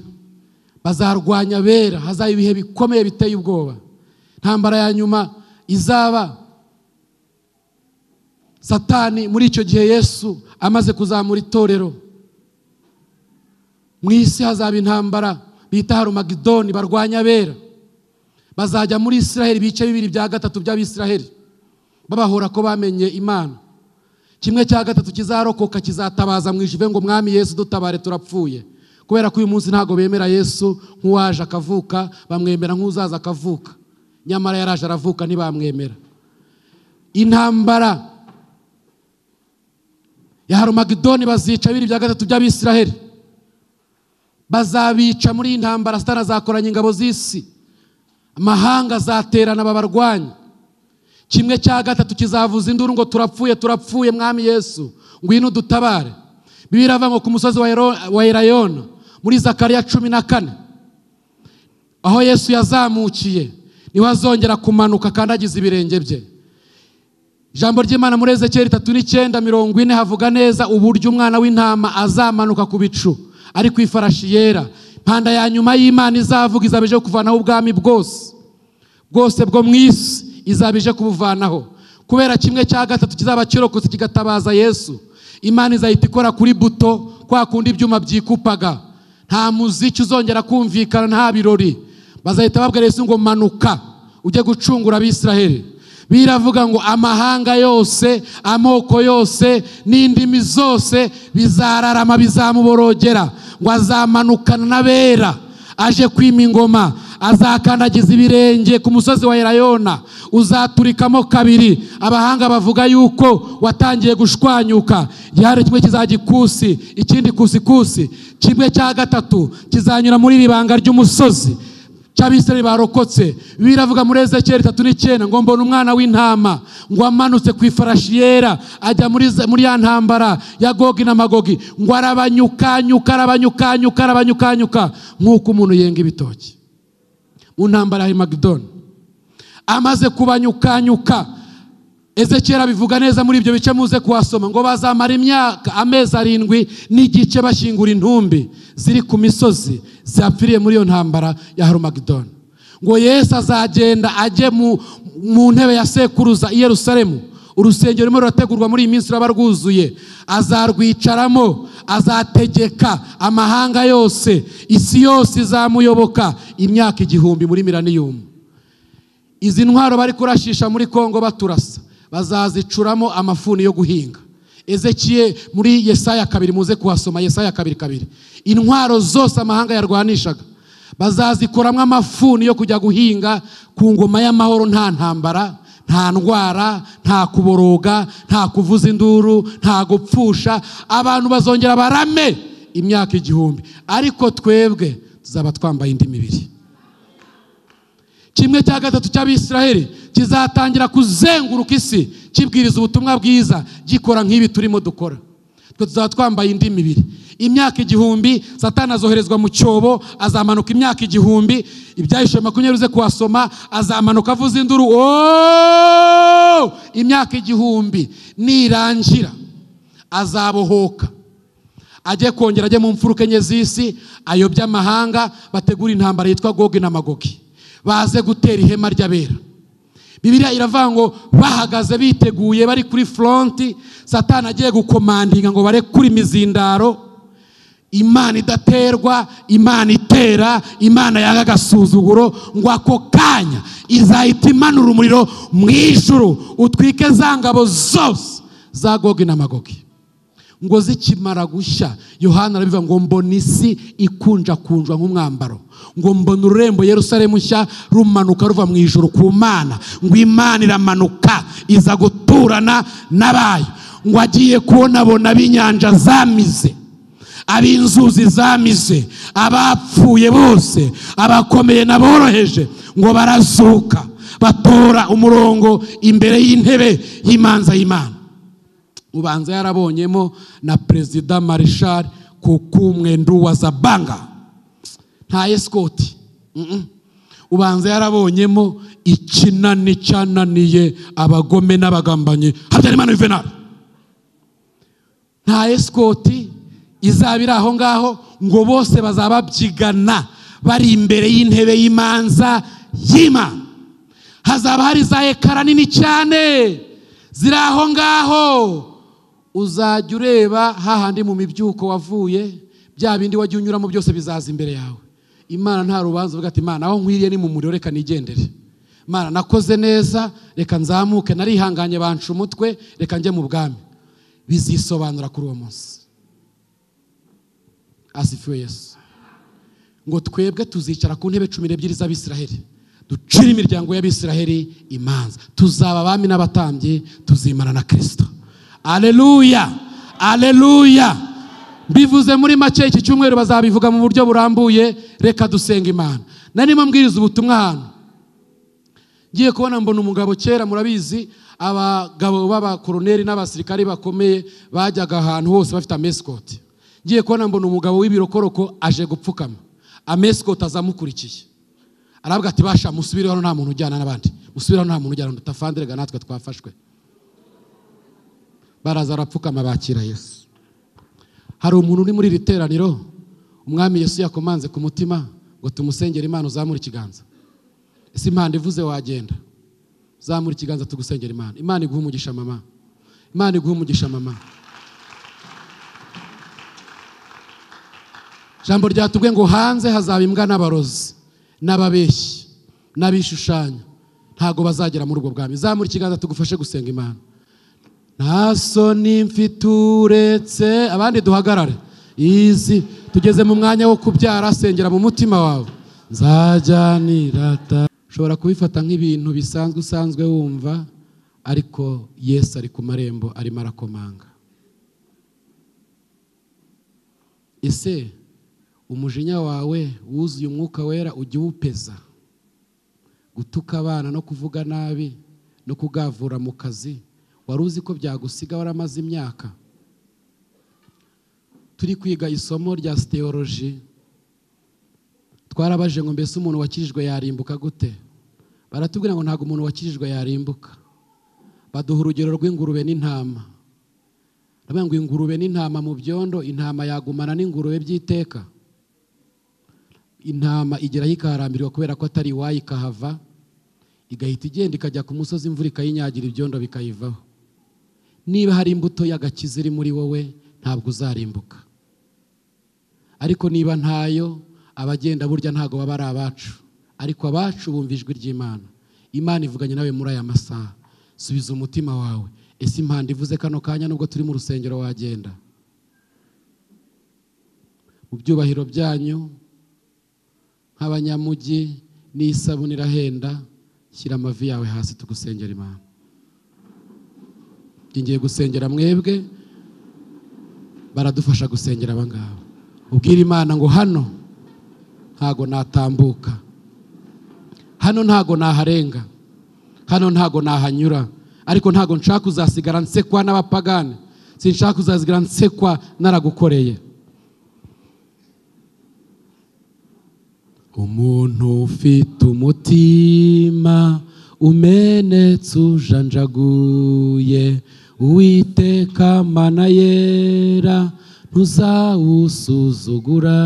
bazarwanya bera, hazaba ibihe bikomeye biteye ubwoba. Ntambara ya nyuma izaba, Satani muri icyo gihe Yesu amaze kuzamura itorero mu isi, hazaba intambara bita Harumagidoni, barwanya bera. Bazajya muri Israheli bice 2/3 by'Abisiraheli, babahora ko bamenye Imana. 1/3 kizarokoka kizatabaza mu ijuru ngo Mwami Yesu dutabare turapfuye. Kubera ko uyu munsi ntago bemera Yesu nk'uwaje akavuka, bamwemera nk'uzaza akavuka. Nyamara yaraje aravuka ntibamwemera. Intambara ya Harumagidoni bazica 2/3 by'Abisiraheli. Bazabica muri intambara. Satani azakoranya ingabo z'isi, amahanga azaterana babarwanya. 1/3 kizavuza induru ngo turapfuye turapfuye, Mwami Yesu ngwino dutabare. Bibiliya iravuga ngo ku musozi wa Elayono muri Zakariya 14, aho Yesu yazamukiye niho azongera kumanuka akandagiza ibirenge bye. Ijambo ry'Imana muri Ezekiyeli 39:40 havuga neza uburyo umwana w'intama azamanuka ku bicu ari ku ifarashi yera. Impanda ya nyuma y'Imana izavuga izabije kuvanaho ubwami bwose bwose bwo mu isi, izabije kubuvanaho. Kubera 1/3 kizaba kirokotse kigatabaza Yesu, Imana izahita ikora kuri buto kwa kundi ibyuma byikupaga. Nta muziki uzongera kumvikana, nta birori. Bazahita babwira Yesu ngo manuka ujye gucungura Abisiraheli. Biravuga ngo amahanga yose, amoko yose n'indimi zose bizararama, bizamuborogera. Ngo azamanukana n'abera aje kwima ingoma, azakandagiza ibirenge ku musozi wa Elayono, uzaturikamo kabiri. Abahanga bavuga yuko watangiye gushwanyuka. Igihande kimwe kizajya ikusi, ikindi kusikusi. 1/3 kizanyura muri iri banga ry'umusozi cy'Abisirayeli barokotse. Biravuga muri Ezekiyeli 39 ngo mbona umwana w'intama ngo amanutse ku ifarashi yera ajya muri ya ntambara ya Gogi na Magogi, ngo arabanyukanyuka arabanyukanyuka arabanyukanyuka nk'uko umuntu yenga ibitoki. Mu ntambara ya Harimagidoni amaze kubanyukanyuka, Ezekiyeli abivuga neza muri ibyo bice muze kuhasoma, ngo bazamara imyaka amezi 7 n'igice bashyingura intumbi ziri ku misozi zapfiriye muri iyo ntambara ya Harumagidoni. Ngo Yesu azagenda ajye mu ntebe ya sekuruza i Yerusalemu. Urusengero rurimo rurategurwa muri iyi minsi ruraba rwuzuye, azarwicaramo, azategeka amahanga yose, isi yose izamuyoboka imyaka 1000 muri milaniyumu. Izi ntwaro bari kurashisha muri Kongo baturasa, bazazicuramo amafuni yo guhinga. Ezekiel muri Yesaya 2 muze kuhasoma, Yesaya 2:2. Intwaro zose amahanga yarwanishaga bazazikoramo amafuni yo kujya guhinga ku ngoma y'amahoro. Nta ntambara, nta ndwara, nta kuboroga, nta kuvuza induru, nta gupfusha. Abantu bazongera barame imyaka 1000. Ariko twebwe tuzaba twambaye indi mibiri. 1/3 cy'Abisiraheli kizatangira kuzenguruka isi kibwiriza ubutumwa bwiza, gikora nk'ibi turimo dukora. Twe tuzaba twambaye indi mibiri. Imyaka 1000 Satani azoherezwa mu cyobo, azamanuka imyaka 1000. Ibyahishuwe 20 uze kuhasoma, azamanuka avuza induru. Oh! Imyaka 1000 nirangira azabohoka, ajye kongera ajye mu mfuruka enye z'isi, ayobye amahanga, bategura intambara yitwa Gogi na Magogi, baze gutera ihema ry'abera. Bibiliya iravuga ngo bahagaze biteguye bari kuri fronti, Satani agiye gukomandinga ngo barekure imizindaro. Imana idaterwa, Imana itera, Imana yanga agasuzuguro, ngo ako kanya izahita imanura umuriro mu ijuru utwike za ngabo zose za Gogi na Magogi. Ngo zikimara gushya, Yohana arabivuga ngo mbona isi ikunjakunjwa nk'umwambaro, ngo mbona ururembo Yerusalemu nshya rumanuka ruva mu ijuru ku Mana, ngo Imana iramanuka iza guturana n'abayo, ngo agiye kubonabona b'inyanja zamize, ab'inzuzi zamize, abapfuye bose, abakomeye n'aboroheje, ngo barazuka batora umurongo imbere y'intebe y'imanza y'Imana. Ubanza yarabonyemo na Perezida Marshal Kukumwendu wa Zabanga. Nta escort. Ubanza yarabonyemo ikinani cyananiye abagome n'abagambanyi Habyarimana Juvenal. Nta esikoti izaba iri aho ngaho, ngo bose bazaba babyigana bari imbere y'intebe y'imanza y'Imana. Hazaba hari za ekara nini cyane ziri aho ngaho, uzajya ureba hahandi mu mibyuko wavuye, bya bindi wagiye unyuramo byose bizaza imbere yawe. Imana nta rubanza uvuga ati Imana aho nkwiriye ni mu muriro, reka nigendere. Imana nakoze neza, reka nzamuke, narihanganye banca umutwe, reka njye mu bwami. Bizisobanura kuri uwo munsi. Asifiwe Yesu. Ngo twebwe tuzicara ku ntebe 12 z'Abisiraheli, ducire imiryango y'Abisiraheli imanza, tuzaba abami n'abatambyi, tuzimana na Kristo. Aleluya, aleluya. Mbivuze muri make, iki cyumweru bazabivuga mu buryo burambuye. Reka dusenga Imana. Narimo mbwiriza ubutumwa hano, ngiye kubona mbona umugabo. Kera murabizi, abagabo b'abakoroneri n'abasirikari bakomeye bajyaga ahantu hose bafite amesikoti. Ngiye kubona mbona umugabo w'ibirokoroko aje gupfukama, amesikoti azamukurikiye. Aravuga ati basha musubire hano, nta muntu ujyana n'abandi, musubire hano, nta muntu ujyana, tutafandirega natwe twafashwe. Baraza arapfukama, bakira Yesu. Hari umuntu uri muri iri teraniro Umwami Yesu yakomanze ku mutima ngo tumusengere Imana, uzamure ikiganza. Ese impanda ivuze wagenda? Zamura ikiganza tugusengera Imana. Imana iguhe umugisha mama. Imana iguhe umugisha mama. Jambo ryatubwiye ngo hanze hazaba imbwa n'abarozi n'ababeshyi n'abishushanya, ntago bazagera muri ubwo bwami. Zamura ikiganza tugufashe gusenga Imana. Nta soni mfite uretse abandi, duhagarare. Izi tugeze mu mwanya wo kubyara, sengera mu mutima wawe. Nzajya nirata. Ushobora kubifata nk'ibintu bisanzwe usanzwe wumva, ariko Yesu ari ku marembo arimo arakomanga. Ese umujinya wawe wuzuye umwuka wera ujya uwupeza? Gutuka abana no kuvuga nabi no kugavura mu kazi, wari uzi ko byagusiga waramaze imyaka? Turi kwiga isomo rya theology, twarabaje ngo mbese umuntu wakijijwe yarimbuka gute? Baratubwira ngo ntabwo umuntu wakijijwe yarimbuka. Baduha urugero rw'ingurube n'intama. Ndavuga ngo ingurube n'intama mu byondo, intama yagumana n'ingurube by'iteka? Intama igeraho ikaharambirwa kubera ko atari iwayo, ikahava igahita igenda ikajya ku musozi, imvura ikayinyagira, ibyondo bikayivaho. Niba hari imbuto y'agakiza iri muri wowe, ntabwo uzarimbuka. Ariko niba ntayo, abagenda burya ntago baba ari abacu, ariko abacu bumva ijwi ry'Imana. Imana ivuganye nawe muri aya masaha. Subiza umutima wawe. Ese impanda ivuze kano kanya, nubwo turi mu rusengero wagenda? Mu byubahiro byanyu nk'abanyamujyi, n'isabune irahenda, shyira amavi yawe hasi tugusengera Imana. Ngiye gusengera mwebwe, baradufasha gusengera abangaba. Ubwira Imana ngo hano ntago natambuka, hano ntago naharenga, hano ntago nahanyura, ariko ntago nshaka kuzasigara nsekwa n'abapagani, sinshaka kuzasigara nsekwa naragukoreye. Umuntu ufite umutima umenetse ujanjaguye, Uwiteka Mana yera ntuzawusuzugura.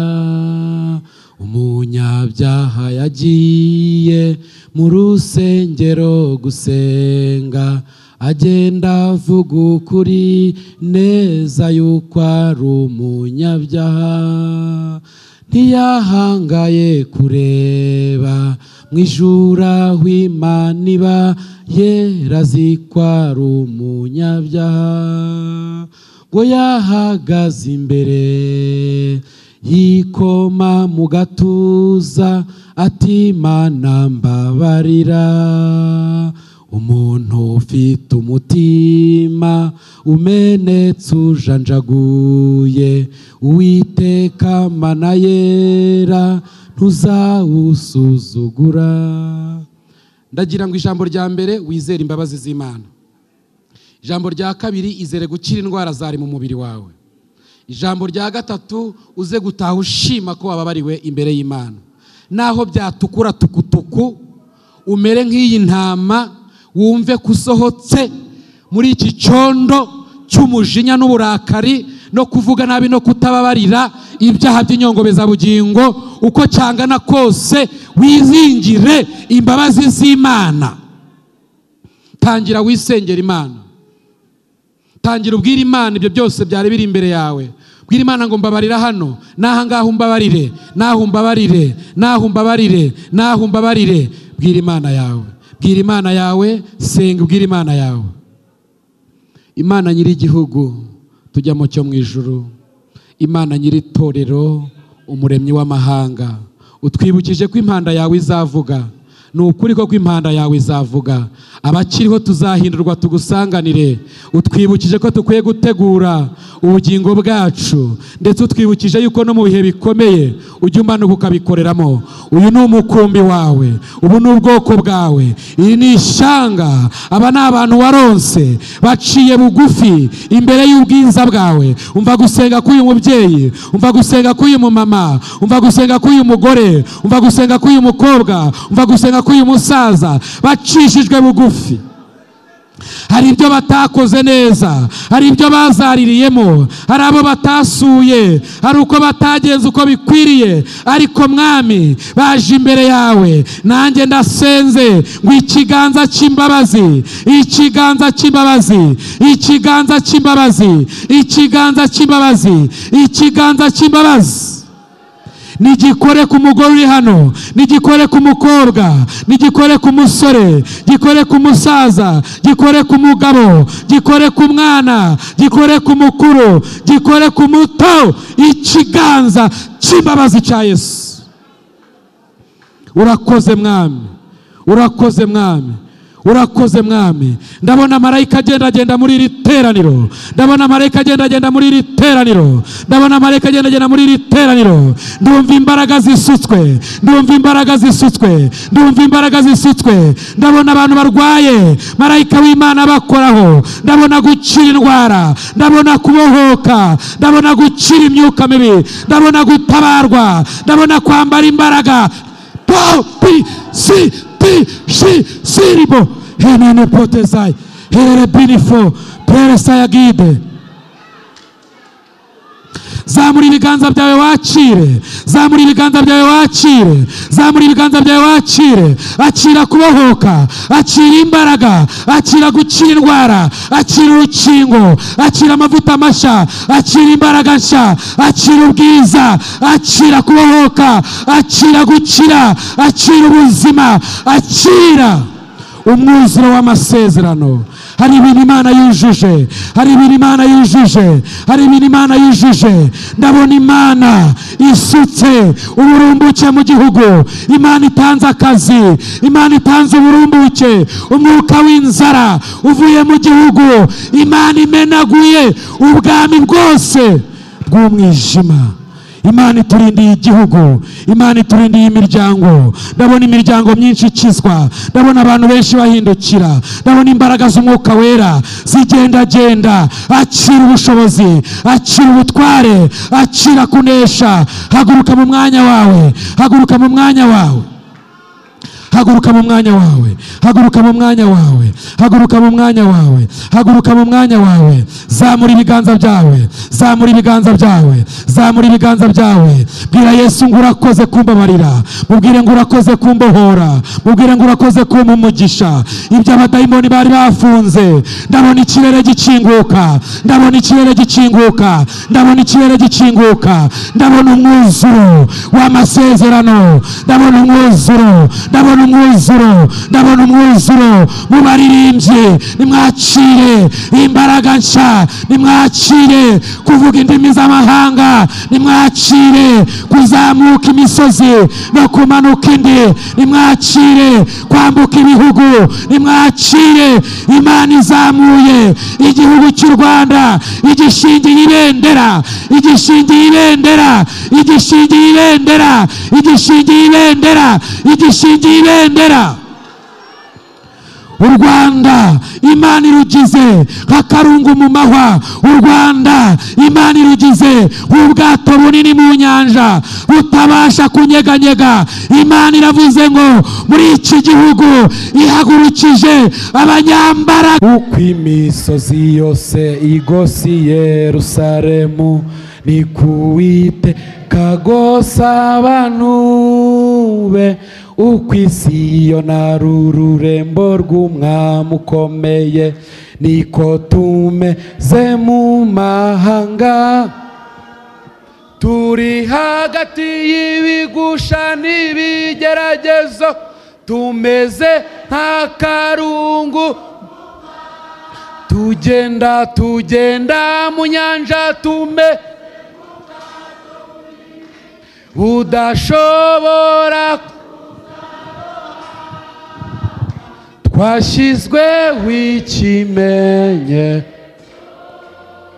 Umunyabyaha yagiye mu rusengero gusenga, agenda avuga ukuri neza yuko ari umunyabyaha. Ntiyahangaye kureba mu ijuru aho Imana iba, yera azi ko ari umunyabyaha. Ngo yahagaze imbere yikoma mu gatuza, ati Mana mbabarira. Umuntu ufite umutima umenetse ujanjaguye, Uwiteka Mana yera ntuzawusuzugura. Ndagira ngo ijambo rya mbere wizere imbabazi z'Imana. Ijambo rya kabiri, izere gukira indwara zari mu mubiri wawe. Ijambo rya gatatu, uze gutaha ushima ko wababariwe imbere y'Imana. Naho byatukura tukutuku, umere nk'iyi ntama, wumve kusohotse muri iki cyondo cy'umujinya n'uburakari no kuvuga nabi no kutababarira ibyaha by'inyongobezabugingo, uko cyangana kose wizingire imbabazi z'Imana. Tangira wisengera Imana, tangira ubwira Imana ibyo byose byari biri imbere yawe. Bwira Imana ngo mbabarira hano, naha ngaho umbabarire, naho umbabarire, naho umbabarire, naho umbabarire. Bwira Imana yawe, bwira Imana yawe, senga ubwira Imana yawe. Imana nyiri igihugu tujyamo cyo mu ijuru, Imana nyiri itorero, umuremyi w'amahanga, utwibukije ko impanda yawe izavuga. Ni ukuri ko impanda yawe izavuga, abakiriho tuzahindurwa tugusanganire. Utwibukije ko tukwiye gutegura ubugingo bwacu, ndetse utwibukije yuko no mu bihe bikomeye ujya umanuka ukabikoreramo. Uyu ni umukumbi wawe, ubu ni ubwoko bwawe, iri ni ishyanga, aba ni abantu waronse baciye bugufi imbere y'ubwiza bwawe. Umva gusenga k'uyu mubyeyi, umva gusenga k'uyu mumama, umva gusenga k'uyu mugore, umva gusenga k'uyu mukobwa, umva gusenga k'uyu musaza, bacishijwe bugufi. Hari ibyo batakoze neza, hari ibyo bazaririyemo, hari abo batasuye, hari uko batagenze uko bikwiriye, ariko Mwami baje imbere yawe. Nanjye ndasenze ngo ikiganza cy'imbabazi, ikiganza cy'imbabazi, ikiganza cy'imbabazi, ikiganza cy'imbabazi, ikiganza cy'imbabazi nigikore ku mugore uri hano, nigikore ku mukobwa, nigikore ku musore, gikore ku musaza, gikore ku mugabo, gikore ku mwana, gikore ku mukuru, gikore ku muto. Ikiganza cy'imbabazi cya Yesu. Urakoze Mwami, urakoze Mwami, urakoze Mwami. Ndabona marayika agenda agenda muri iri teraniro, ndabona marayika agenda agenda muri iri teraniro, ndabona marayika agenda agenda muri iri teraniro. Ndumva imbaraga zisutswe, ndumva imbaraga zisutswe, ndumva imbaraga zisutswe. Ndabona abantu barwaye marayika w'Imana bakoraho, ndabona gukira indwara, ndabona kubohoka, ndabona gukira imyuka mibi, ndabona gutabarwa, ndabona kwambara imbaraga. P C P C siribo henene potezai herere binifo peresayagide. Zamura ibiganza byawe wakire, zamura ibiganza byawe wakire, zamura ibiganza byawe wakire. Akira kubohoka, akira imbaraga, akira gukira indwara, akira urukingo, akira amavuta mashya, akira imbaraga nshya, akira ubwiza, akira kubohoka, akira gukira, akira ubuzima, akira umwuzuro w'amasezerano. Hari ibintu Imana yujuje, hari ibintu Imana yujuje, hari ibintu Imana yujuje. Ndabona Imana isutse uburumbuke mu gihugu, Imana itanze akazi, Imana itanze uburumbuke, umwuka w'inzara uvuye mu gihugu, Imana imenaguye ubwami bwose bw'umwijima. Imana iturindiye igihugu, Imana iturindiye imiryango. Ndabona imiryango myinshi ikizwa, ndabona abantu benshi bahindukira, ndabona imbaraga z'umwuka wera zigendagenda. Akira ubushobozi, akira ubutware, akira kunesha. Haguruka mu mwanya wawe, haguruka mu mwanya wawe, haguruka mu mwanya wawe, haguruka mu mwanya wawe, haguruka mu mwanya wawe, haguruka mu mwanya wawe. Zamura ibiganza byawe, zamura ibiganza byawe, zamura ibiganza byawe. Bwira Yesu ngo urakoze kumbabarira, mubwire ngo urakoze kumbohora, mubwire ngo urakoze kumpa umugisha. Ibyo abadayimoni bari bafunze, ndabona ikirere gikinguka, ndabona ikirere gikinguka, ndabona ikirere gikinguka, ndabona umwuzuro w'amasezerano, ndabona umwuzuro, ndabona umwuzuro, ndabona umwuzuro. Mubaririmbye nimwakire imbaraga nshya, nimwakire kuvuga indimi z'amahanga, nimwakire kuzamuka imisozi no kumanuka indi, nimwakire kwambuka ibihugu, nimwakire Imana izamuye igihugu cy'u Rwanda, igishingiye ibendera, igishingiye ibendera, igishingiye ibendera, igishingiye ibendera, igishingiye ibendera. U Rwanda Imana irugize nk'akarungu mu mahwa. U Rwanda Imana irugize ubwato bunini mu nyanja butabasha kunyeganyega. Imana iravuze ngo muri iki gihugu ihagurukije abanyambara. Uko imisozi yose igose Yerusalemu, ni ku Uwiteka agosa abantu be. Uko isi yo na rururembo rw'umwami ukomeye, niko tumeze mu mahanga. Turi hagati y'ibigusha n'ibigeragezo, tumeze nk'akarungu. Tugenda tugenda mu nyanja, tume budashobora. Twashyizwe w'ikimenye.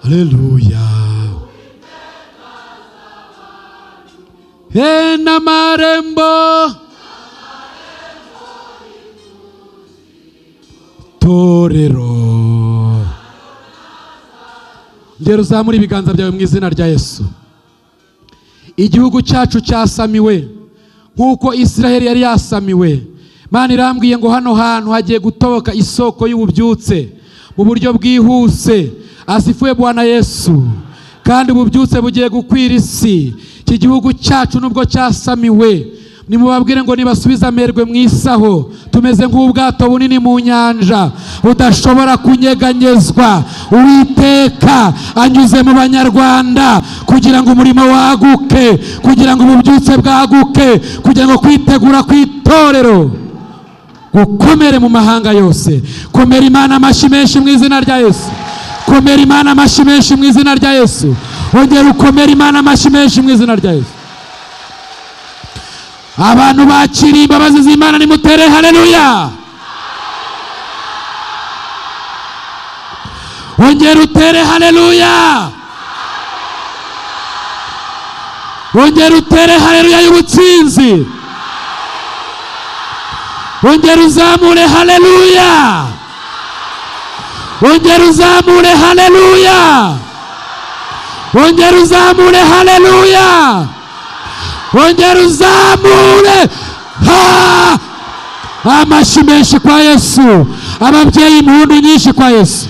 Haleluya. N'amarembo torero. Ngero uzamura ibiganza byawe mu izina rya Yesu. Igihugu cyacu cyasamiwe nk'uko Israheli yari yasamiwe. Imana irambwiye ngo hano hantu hagiye gutoboka isoko y'ububyutse mu buryo bwihuse. Asifuwe Bwana Yesu. Kandi ububyutse bugiye gukwira isi. Iki gihugu cyacu nubwo cyasamiwe, nimubabwire ngo nibasubize amerwe mu isaho. Tumeze nk'ubwato bunini mu nyanja budashobora kunyeganyezwa. Uwiteka anyuze mu banyarwanda kugira ngo umurimo waguke, kugira ngo ububyutse bwaguke, kugira ngo kwitegura kw'itorero gukomere mu mahanga yose. Komera Imana amashyi menshi mu izina rya Yesu. Komera Imana amashyi menshi mu izina rya Yesu. Ongera ukomere Imana amashyi menshi mu izina rya Yesu. Abantu bakiriye imbabazi z'Imana nimutere haleluya. Ongera utere haleluya. Ongera utere haleluya y'ubutsinzi. Ongera uzamure haleluya. Ongera uzamure haleluya. Ongera uzamure haleluya. Ongera uzamure ha. Amashyi menshi kwa Yesu. Ababyeyi impundu nyinshi kwa Yesu.